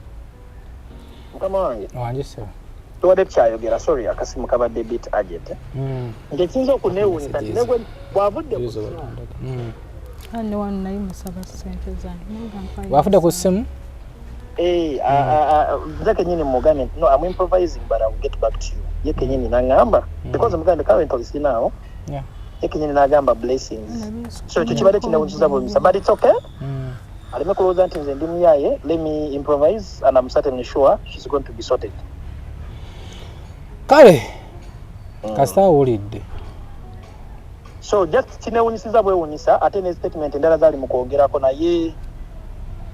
Mukama wange. Wange sebo. Tubadde tukyayogera, sorry, akasimu kabadde bit urgent. Eh? Nti ekiyinza okuneewuunyisa nti ne bw'avudde ku ssimu. Ne wano naye musaba ssente zange. Bw'avudde ku ssimu? Eh, nze kenyini mugambe no, I'm improvising but I will get back to you. Ye kenyini n'aŋŋamba because mugambe currently sinaawo. Ye kenyini n'agamba blessings. So ekyo kibadde kinewunyisiza bwemisa but it's okay. Aleme kulowooza nti nze ndi muyaye, let me improvise and I'm certainly sure she's going to be sorted. Kale kasita awulidde. So just kinewunyisiza bwewunyisa ate ne statement endala zaali mu kwogerako naye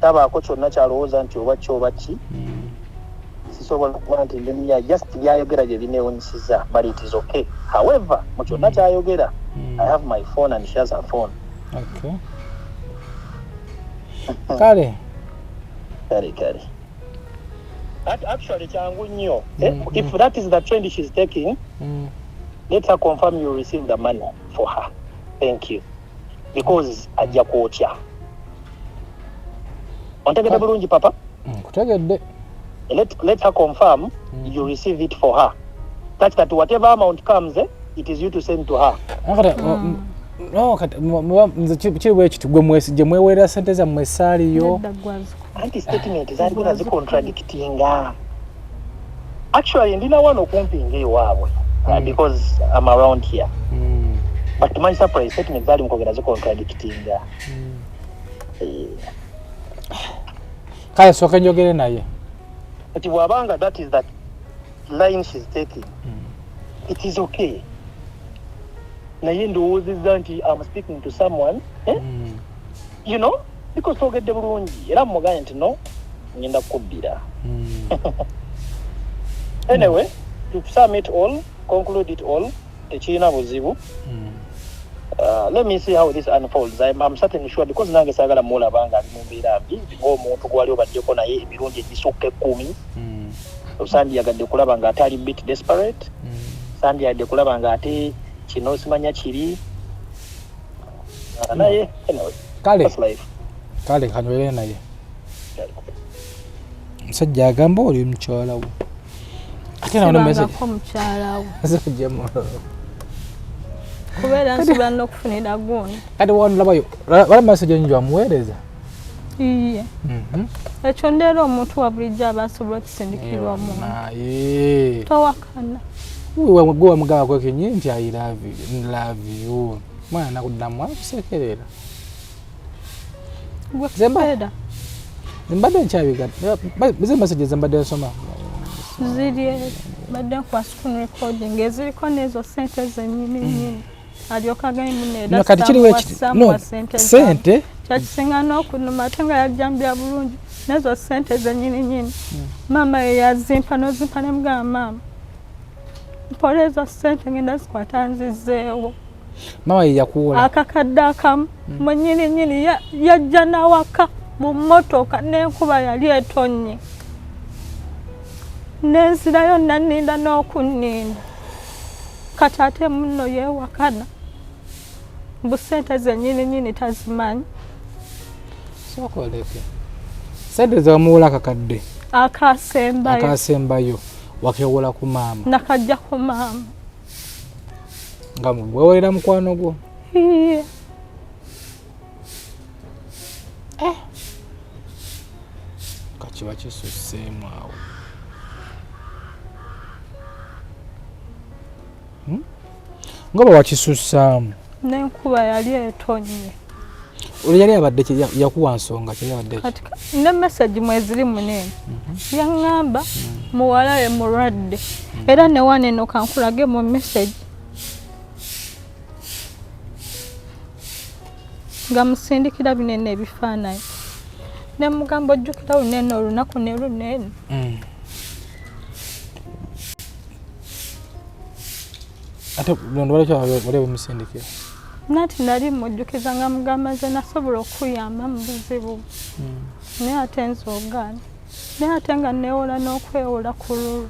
tabaako kyonna kyalowooza nti oba ki oba ki. Sisobola kuba nti ndi muyaye, just byayogera bye binewunyisiza but it is okay. However, mu kyonna kyayogera, I have my phone and she has her phone. Okay. Kale. Kale kale. Actually kyangu nnyo. If that is the trend she's taking, let her confirm you receive the money for her. Thank you. Because ajja kwokya. Ontegedde bulungi papa? Nkutegedde. Let her confirm you receive it for her. Such that whatever amount comes, it is you to send to her. No, kati nze kiri bwe kiti gwe gye mwewerera ssente zammwe esaaliyo. Anti statement zaali zikontradictinga. Actually ndina wano okumpi ng'ewaabwe because I'm around here. But to my surprise statement zaali mukwogera zikontradictinga. Kale sooka njogere naye. Kati bw'abanga that is that line she's taking, it is okay. Naye ndowoozezza nti I'm speaking to someone, eh? You know, because twogedde bulungi era mmugaye nti no, ngenda kukubbira. Anyway, to sum it all, conclude it all, tekirina buzibu. Let me see how this unfolds. I'm certainly sure because nange saagala mulaba nga ali mu mbeera mbi ng'omuntu gwali obaddeko naye emirundi egisukka 10. Sandiyagadde kulaba ng'ate ali bit desperate. Sandiyagadde kulaba ng'ate kino simanya kiri. Naye anyway. Kale. Kale kanywere naye. Omusajja agamba oli mukyala wo. Ate nawo message mukyala wo. Kubeera nsobola n'okufunira gundi. Kati wanulabayo wala message ennyo amuweereza. Iye. Ekyo ndeera omuntu wa bulijjo aba asobola okisindikirwa omuntu. Naye. Towakana. Gwe wamugambako ekinyi nti I love you. Mwana nakuddamu akusekerera. Zemba. Mbadde nkyabiga. Bize messages mbadde nsoma. Ziri mbadde nkuwa screen recording eziriko n'ezo ssente zennyini nnyini. Alyoka agende munne No, kati kiri no, ssente kyakisinga n'okunuma ate nga yajjambya bulungi n'ezo ssente zennyini nnyini. Maama ye yazimpa n'ozimpa ne mugamba maama mpola ezo ssente ngenda zikwata nzizeewo. Maama ye yakuwola. Akakadde akamu mwennyini nnyini yajja n'awaka mu mmotoka n'enkuba yali etonnye. Nenzirayo nanninda n'okunninda. Kati ate munno yeewakana. Mbu ssente zennyini nnyini tazimanyi. Sooka oleke. Ssente ze wamuwola akakadde. Akasembayo. Akasembayo. Wakewola ku maama. Nakajja ku maama. Nga weewolera mukwano gwo. Iye. Kakiba kisusseemu awo. Nga bwe wakisussaamu. N'enkuba yali etonnye. Oli yali abadde yakuwa nsonga ki yabadde ki? Kati ne message mweziri munene. Yaŋŋamba muwala we mulwadde. Era ne wano eno kankulage mu message. Nga musindikira binene ebifaananyi. Ne mugamba ojjukira lunene olunaku ne lunene. Ate luno wali wali omusindikira? Nati nali mujjukiza nga mugamba nze nasobola okuyamba mu buzibu. Naye ate nze ogaana. Naye ate nga neewola n'okwewola ku lulwo.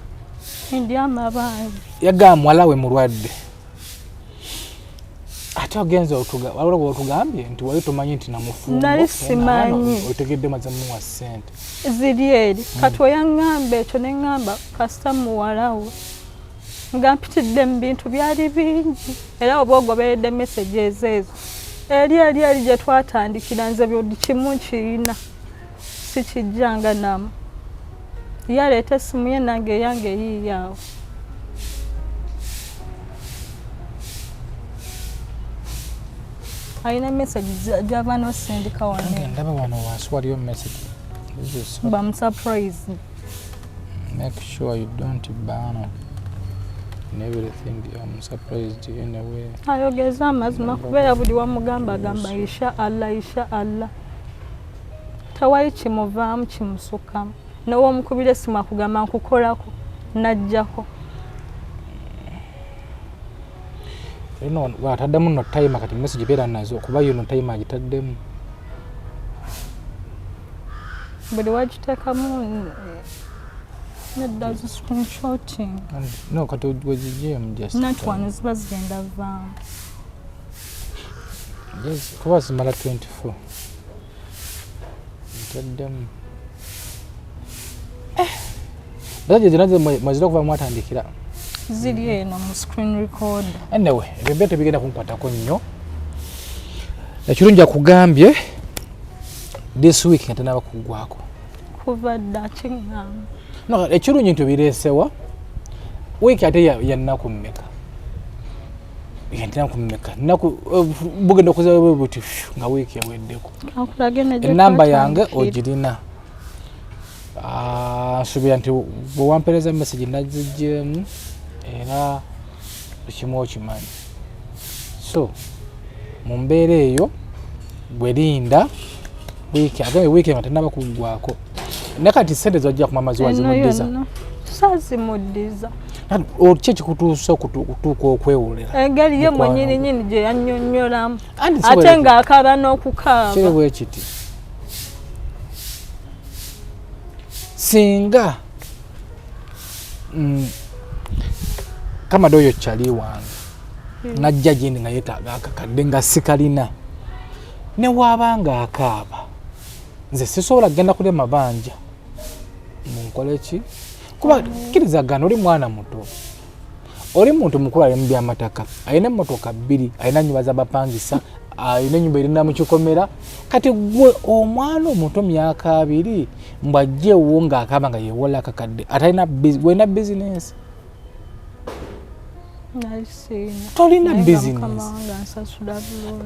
Ndi amabanja. Yagamba muwala we mulwadde. Ate ogenze waliwo bwotugambye nti wali tomanyi nti namufumbo. Nali simanyi. Otegedde maze muwa ssente. Ziri eri. Kati oyaŋŋamba ekyo ne ŋŋamba kasita muwala we. Nga mpitidde mu bintu byali bingi era oba ogoberedde messages ezo. Eri eri eri gye twatandikira nze buli kimu nkirina. Sikijjanga namu. Ye aleeta essimu ye nange eyange eyiiyo awo. Alina message gy'ava n'osindika wano. Ndaba wano wansi waliyo message. Bamu surprise. Make sure you don't burn in everything. I'm surprised anyway. Ayogeza amazima kubeera buli wamugamba agamba isha Allah isha Allah. Tewali kimuvaamu kimusukamu. N'owomukubira essimu akugamba nkukolako najjako. Eno bw'ataddemu nno timer kati message beera nazo kuba yo no timer agitaddemu. Buli wagiteekamu nedda zi screenshotting. No kati wezigyeemu just. Not wano ziba zigenda vaamu. Yes, kuba zimala 24. Ntaddemu. Message zonna mwezira okuva mwatandikira. Ziri eno mu screen recorder. Anyway, ebyo byo tebigenda kunkwatako nnyo. Ekirungi akugambye this week nga tanaba kuggwako. Kuva dda kiŋŋamba. No, ekirungi nti obireesewa wiiki ate ya nnaku mmeka? Ya nnaku mmeka? Nnaku bugenda okuza bwe buti nga wiiki eweddeko. Ennamba yange ogirina. Nsuubira nti bwe wampeereza message naziggyeemu era ekimu okimanyi. So mu mbeera eyo gwe linda wiiki agambye wiiki nga tannaba kuggwako. Naye kati ssente z'ojja ku maama ziwa zimuddiza. Saazimuddiza. Ki ekikutuusa okutuuka okwewolera? Engeri ye mwennyini nnyini gye yannyonnyolamu. Ate ng'akaaba n'okukaaba. Kiri bwe kiti. Singa Kamada oyo kyali wange najja gyendi nga yeetaaga akakadde nga sikalina ne waaba ng'akaaba nze sisobola kugenda kulya mabanja munkole ki kuba kkirizagana oli mwana muto oli muntu mukulu ali mu by'amataka alina emmotoka bbiri alina nnyumba z'abapangisa alina ennyumba erina mu kikomera kati gwe omwana omuto myaka 2 mbw'ajja ewuwo ng'akaaba nga yeewola akakadde atalina olina bizinensi tolina bizinensi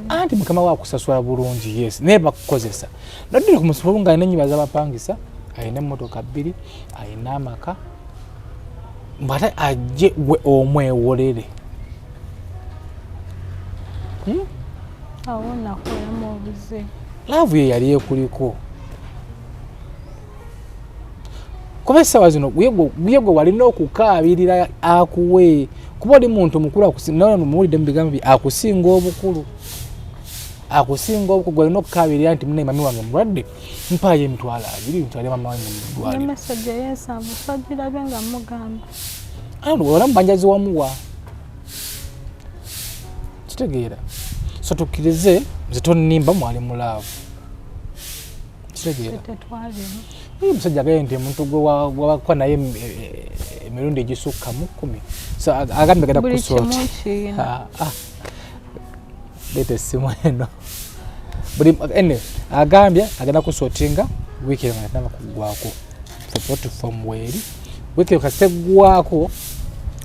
anti mukama we akusasula bulungi yes naye bakukozesa noddira ku musukulu nga alina ennyumba z'abapangisa alina emmotoka 2 alina amaka mbw'ate ajje gwe omwewolere. Awo nakolamu obuzibu. Laavu ye yali ekuliko. Kuba essaawa zino ye gwe walina okukaabirira akuwe kuba oli muntu mukulu muwulidde mu bigambo bye akusinga obukulu. Akusinga obukulu gwe olina okukaabirira nti munne mami wange mulwadde mpaayo emitwalo 20 ntwale mama wange mu ddwaliro. Ne message ey'ensanvu twagirabye nga mugamba. Olaba mubanjazi wamuwa. Kitegeera. So tukkirize nze tonnimba mwali mu laavu. Kitegeera. Omusajja agambye nti omuntu gwe wabakwa naye emirundi egisukka mu 10. So agambye agenda kukusoota. Leeta essimu eno. Buli anyway agambye agenda kusootinga wiiki eno nga tannaba kuggwako. Platform weeri wiiki eno kasita eggwako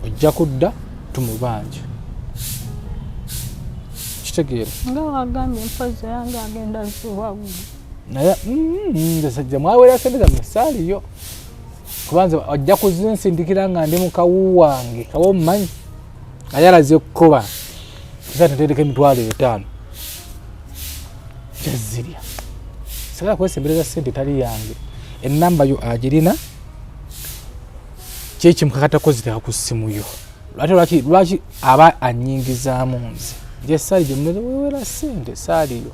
ojja kudda tumubanje. Kitegeera. Nga wagambye mpozi yange agenda ziwaggulu. Naye nze sajja mwawera ssente zammwe saaliyo. Kuba nze ojja kuzinsindikira nga ndi mu kawu wange kawo mmanyi ayalaze kukuba sasa nteereko emitwalo 5 kyazirya. Sagala kwesembereza ssente etali yange. Ennamba yo agirina kyekimukakatako ziteeka ku ssimu yo. Ate lwaki aba annyingizaamu nze? Nje saali gye muneze weewera ssente saaliyo.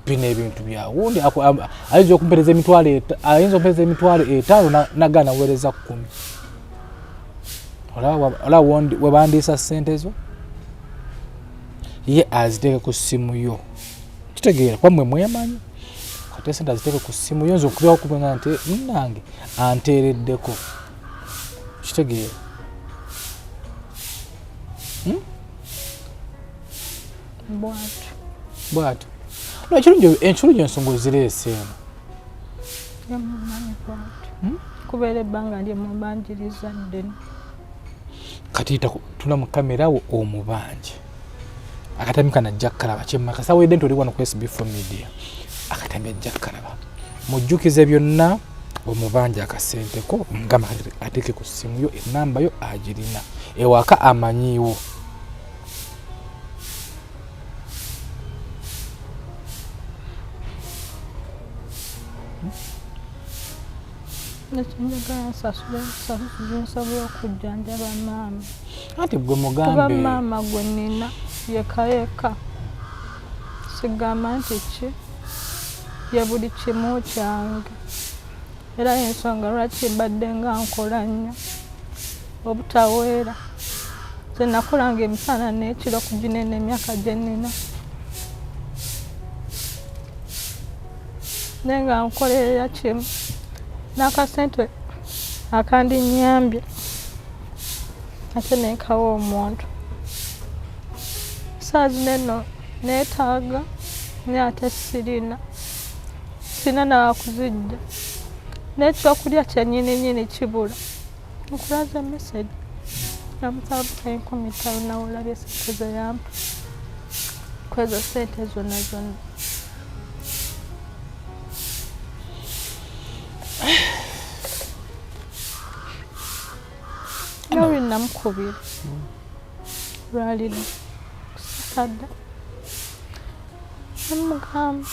Bino ebintu bya wundi ayinza okumpeereza emitwalo ayinza okumpeereza emitwalo 5 nagaana weereza 10. Olaba we bandiisa ssente zo. Ye aziteeke ku ssimu yo, kitegeera kuba mwe mwemanyi. Kati sente aziteeke ku ssimu yo, nze okubeerawo kubanga nti munnange anteereddeko, kitegeera. Bwatyo. Bwatyo. No, ekirungi ensonga ozireese eno. Yamumanyi bwatyo. Kubeera ebbanga lyemubanjiriza ddene. Kati tuna mu kamera wo omubanje. Akatambi kano ajja kukalaba kyemma kasawedde nti oli wano ku SB4 Media. Akatambi ajja kukalaba. Mujjukize byonna omubanja akasente ko, omugamba ateeke ku ssimu yo, ennamba yo agirina. Ewaka amanyiiwo. Nekinjagala nsasule nsasule nsobola okujjanjaba maama. Anti gwe mugambe. Kuba maama gwe nnina yekka yekka. Sigamba nti ki ye buli kimu kyange. Era y'ensonga lwaki mbadde nga nkola nnyo obutaweera. Nze nakolanga emisana n'ekiro ku gino eno emyaka gye nnina. Naye nga nkolerera kimu n'akasente akandinnyambye ate ne nkawa omuntu. Ssaawa zino eno neetaaga naye ate sirina, sirina na wakuziggya n'ekyokulya kyennyininyini kibula. Nkulaze message namusaba busa 5000 nawe olabye ssente ze yampa kwezo ssente zonna zonna. Nawe namukubira lwalidde kusakadda namugamba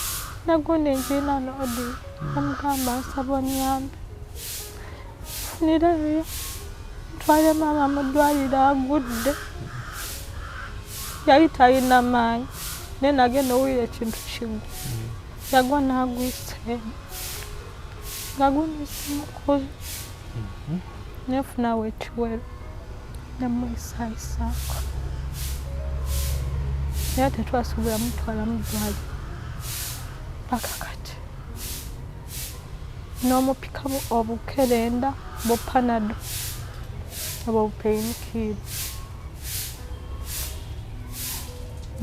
nagundi njiina no audio namugamba nsaba onyambe nfunirayo ntwale maama mu ddwaliro agudde. Yali talina maanyi naye nagenda owulira ekintu kigwa yagwa n'agwisa eno nga gundi simukubi nefunawo ekiwero nemuyisaayisaako naye tetwasobola mutwala mu ddwaliro paka kati n'omupika obukerenda bu panado obwo bupeyinikiiri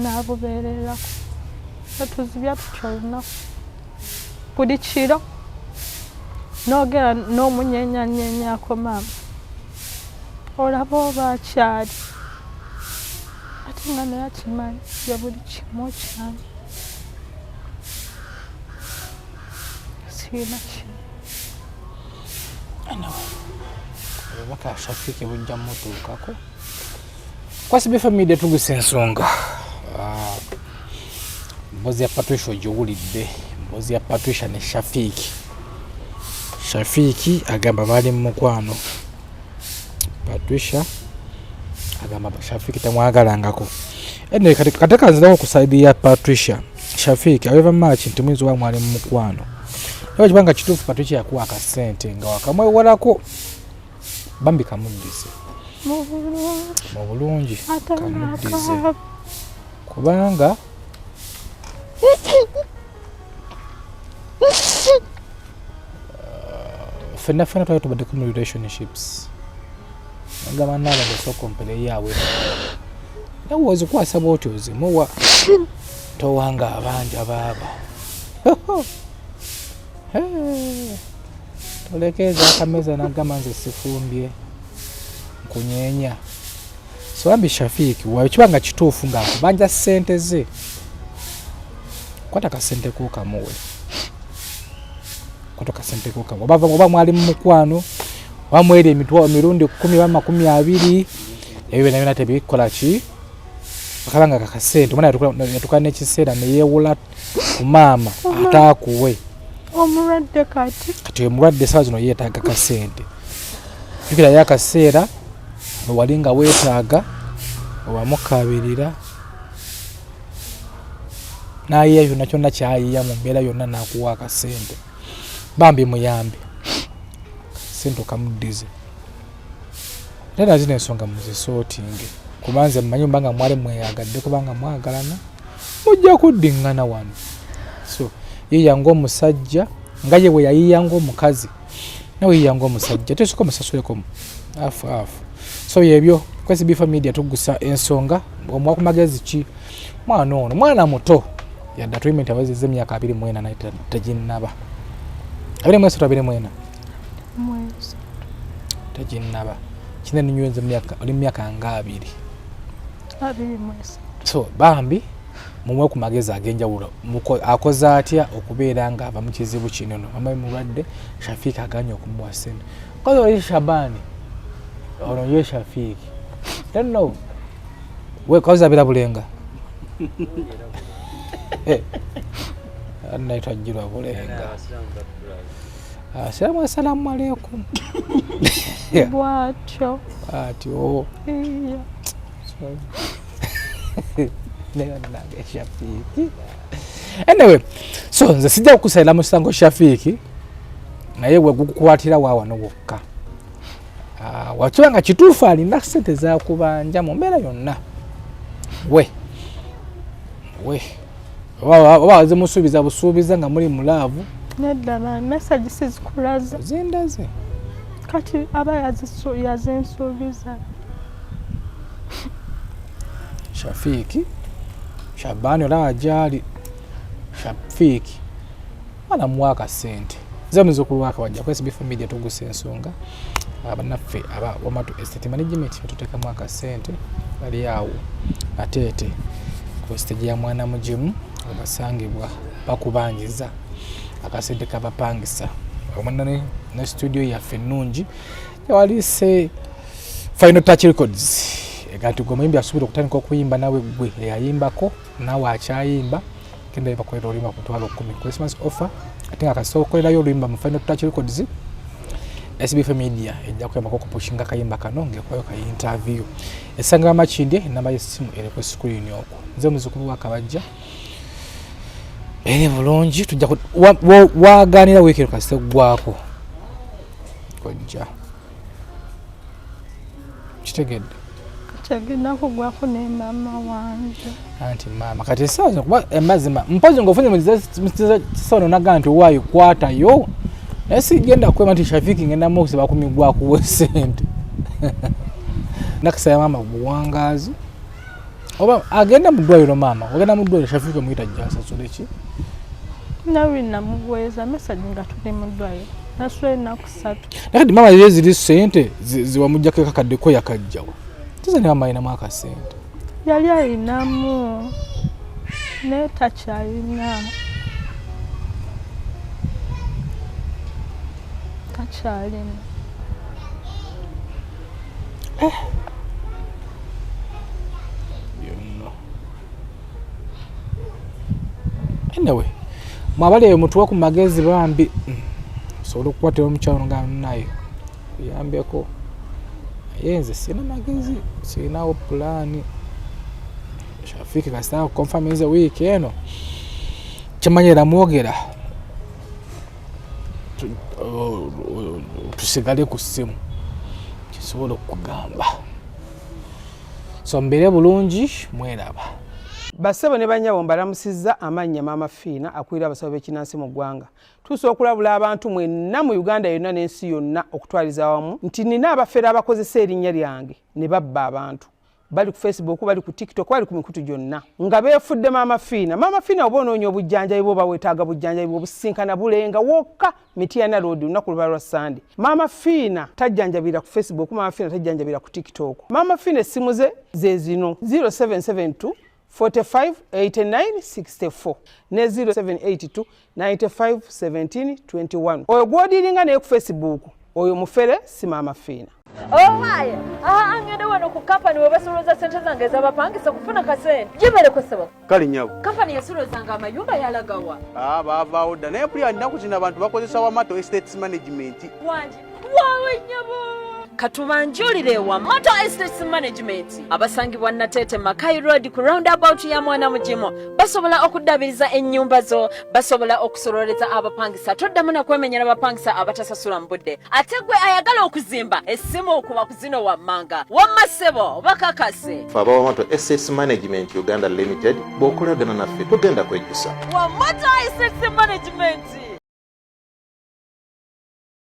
n'abubeererako etuzibya tutya olunaku buli kiro n'ogera n'omunyenyanyenyako maama olaba oba akyali ate nga naye akimanyi ye buli kimu kyange sirina kimu. Obubaka Shafiki bujja mutuukako. Kwasi BFM Media tugusa ensonga. Mbozi ya Patricia ogiwulidde, mbozi ya Patricia ne Shafiki. Shafiki agamba bali mu mukwano. Patricia agamba Shafiki tamwagalangako. Anyway, kati kanzirako ku side ya Patricia. Shafiki however much nti muyinza oba mwali mu mukwano. Naye kibanga kituufu Patricia yakuwa akasente nga wakamwewalako bambi kamuddize mu bulungi, kamuddize kubanga ffenna ffenna twali tubaddeko mu relationships nagamba naabadde sooka ompereyo awe nawe ozikwasa bwoti ozimuwa towanga abanja baaba tolekeeza akameza nagamba nze sifumbye nkunyeenya. So bambi Shafiki wakiba nga kituufu nga akubanja ssente ze, kwata kasente ko kamuwe, kwata kasente ko kamuwe. Oba mwali mu mukwano oba mweri emitwalo mirundi 10 oba 20, ebyo byonna byonna tebikola ki akaba nga kakasente. Omwana yatuuka n'ekiseera ne yeewula ku maama ataakuwe omulwadde kati. Kati omulwadde essaawa zino yeetaaga kasente. Jjukirayo akaseera wali nga weetaaga owamukaabirira n'ayiya kyonna kyonna kyayiya mu mbeera yonna n'akuwa akasente. Bambi muyambe sente okamuddize. Era nazino ensonga muzisootinge. Kuba nze mmanyi oba nga mwali mweyagadde, kubanga mwagalana, mujja kuddiŋŋana wano. So yiiya ng'omusajja, nga ye bwe yayiiya ng'omukazi, nawe yiiya ng'omusajja, tesooka omusasuleko afu afu. So yebyo kwesi Before Media tugusa ensonga. Omuwa ku magezi ki mwana ono? Mwana muto yadde atulime nti awezezza emyaka 24, naye teginnaba 23, 24 teginnaba kinene nywenze myaka, oli myaka nga 20. 23. So bambi mumuwe ku magezi ag'enjawulo. Akoze atya okubeera nga ava mu kizibu kino? No mama we mulwadde, Shafiiki aganye okumuwa sente. Kozi oli Shabani, ono ye Shafiiki, don't know we kozi abeera Bulenga. Naitwa Jjirwa Bulenga. Asalamu, assalamu alaikum. Bwatyo. Atyo. Iya. Naye bannange Shafiiki, anyway, so nze sijja kukusalira musango Shafiiki, naye we gukukwatira wa wano wokka. Ah, wakiba nga kituufu alina sente zakubanja mu mbeera yonna, we oba wazimusuubiza busuubiza nga muli mu love. Nedda, ba message sizikulaza. Zindaze. Kati aba yazinsuubiza. Shafiiki, Shabani olaba gyali. Shafiiki mwana muwa akasente. Nze muzukulu wake wajja ku SB Media tugusa ensonga. Abannaffe aba Wamatu Estate Management batuteekamu akasente, bali awo Nateete ku stage ya Mwana Mugimu webasangibwa, bakubanjiza akasente kabapangisa omwana ne studio yaffe ennungi gyewaliise Final Touch Records. Kati gwe omuyimbi asuubira okutandika okuyimba, nawe gwe eyayimbako, naawe akyayimba, genda bakolera oluyimba ku 100,000, Christmas offer. Ate nga kasita okolerayo oluyimba mu Final Touch Records, SBF Media ejja kuyambako okupushinga akayimba kano ng'ekuwayo ka interview. Esangibwa Makindye, enamba y'essimu eri ku screen okwo. Nze muzukulu wa Kabajja, eri bulungi. Tujja waganira wiiki eno kasita eggwako kojja kitegedde. Kyagenda kugwako ne maama wange. Anti maama kati essaawa zino, kuba emazima mpozi ng'ofunye mukisawo nonaga nti owaayo kwatayo, naye sigenda kwema nti Shafiiki ngenda mukusiba ku migwa akuwa sente. Nakisaba maama buwangaazi oba agenda mu ddwaliro. Maama ogenda mu ddwaliro, Shafiiki omuyita ajja asasule ki? Nawe namuweeza message nga tuli mu ddwaliro, nasula ennaku 3. Naye kati maama ye ziri sente ziwamuggyako ekakaddeko yakajjawa tiza ne maama alinamu akasente. Yali ayinamu naye takyalina, takyalina. Byonna. Anyway, mwabali eyo mutuwe ku magezi bambi, osobola okukwatira omukyalo nga naye kuyambeko, naye nze sirina magezi, sirinawo pulaani. Shafiiki kasita konfaminze wiiki eno, kimanyi era mwogera tusigale ku ssimu kisobola okukugamba. So mbeere bulungi, mweraba. Bassebo ne bannyabo, mbalamusizza amannya Maama Fiina akulira abasawo b'ekinnansi mu ggwanga. Tuusa okulabula abantu mwenna mu Uganda yonna n'ensi yonna okutwaliza awamu nti nina abafere abakozesa erinnya lyange ne babba abantu. Bali ku Facebook, bali ku TikTok, bali ku mikutu gyonna nga beefudde Maama Fiina. Maama Fiina, oba onoonya obujjanjabi bwe, oba weetaaga bujjanjabi bwe, obusinkana Bulenga wokka, Mityana Road, lunaku luba lwa Sande. Maama Fiina tajjanjabira ku Facebook, Maama Fiina tajjanjabira ku TikTok. Maama Fiina essimu ze ze zino: 0772 45 89 64 ne 0782 95 17 21. Oyo gw'odiiringa naye ku Facebook, oyo mufere, si Maama Fiina. Owaye, aha, ngende wano ku kampani we basoloza sente zange ez'abapangisa kufuna kasente. Gibereko ssebo. Kale nyabo. Kampani yasolozanga amayumba yalagawa? Ah, baavaawo dda, naye mpulira nnaku zino abantu bakozesa Wamato Estates Management. Wangi, waawe nnyabo. Katubanjulire wa Motor Estates Management abasangibwa Nateete Makai Road ku roundabout ya Mwana Mugimu. Basobola okuddabiriza ennyumba zo, basobola okusololeza abapangisa, toddamu na kwemenyera bapangisa abatasasula mu budde. Ate gwe ayagala okuzimba, essimu okuba ku zino wammanga. Wamma ssebo, bakakase. Ffe aba Wamato Estates Management Uganda Limited, bw'okolagana naffe togenda kwejjusa. Wa Motor Estates Management.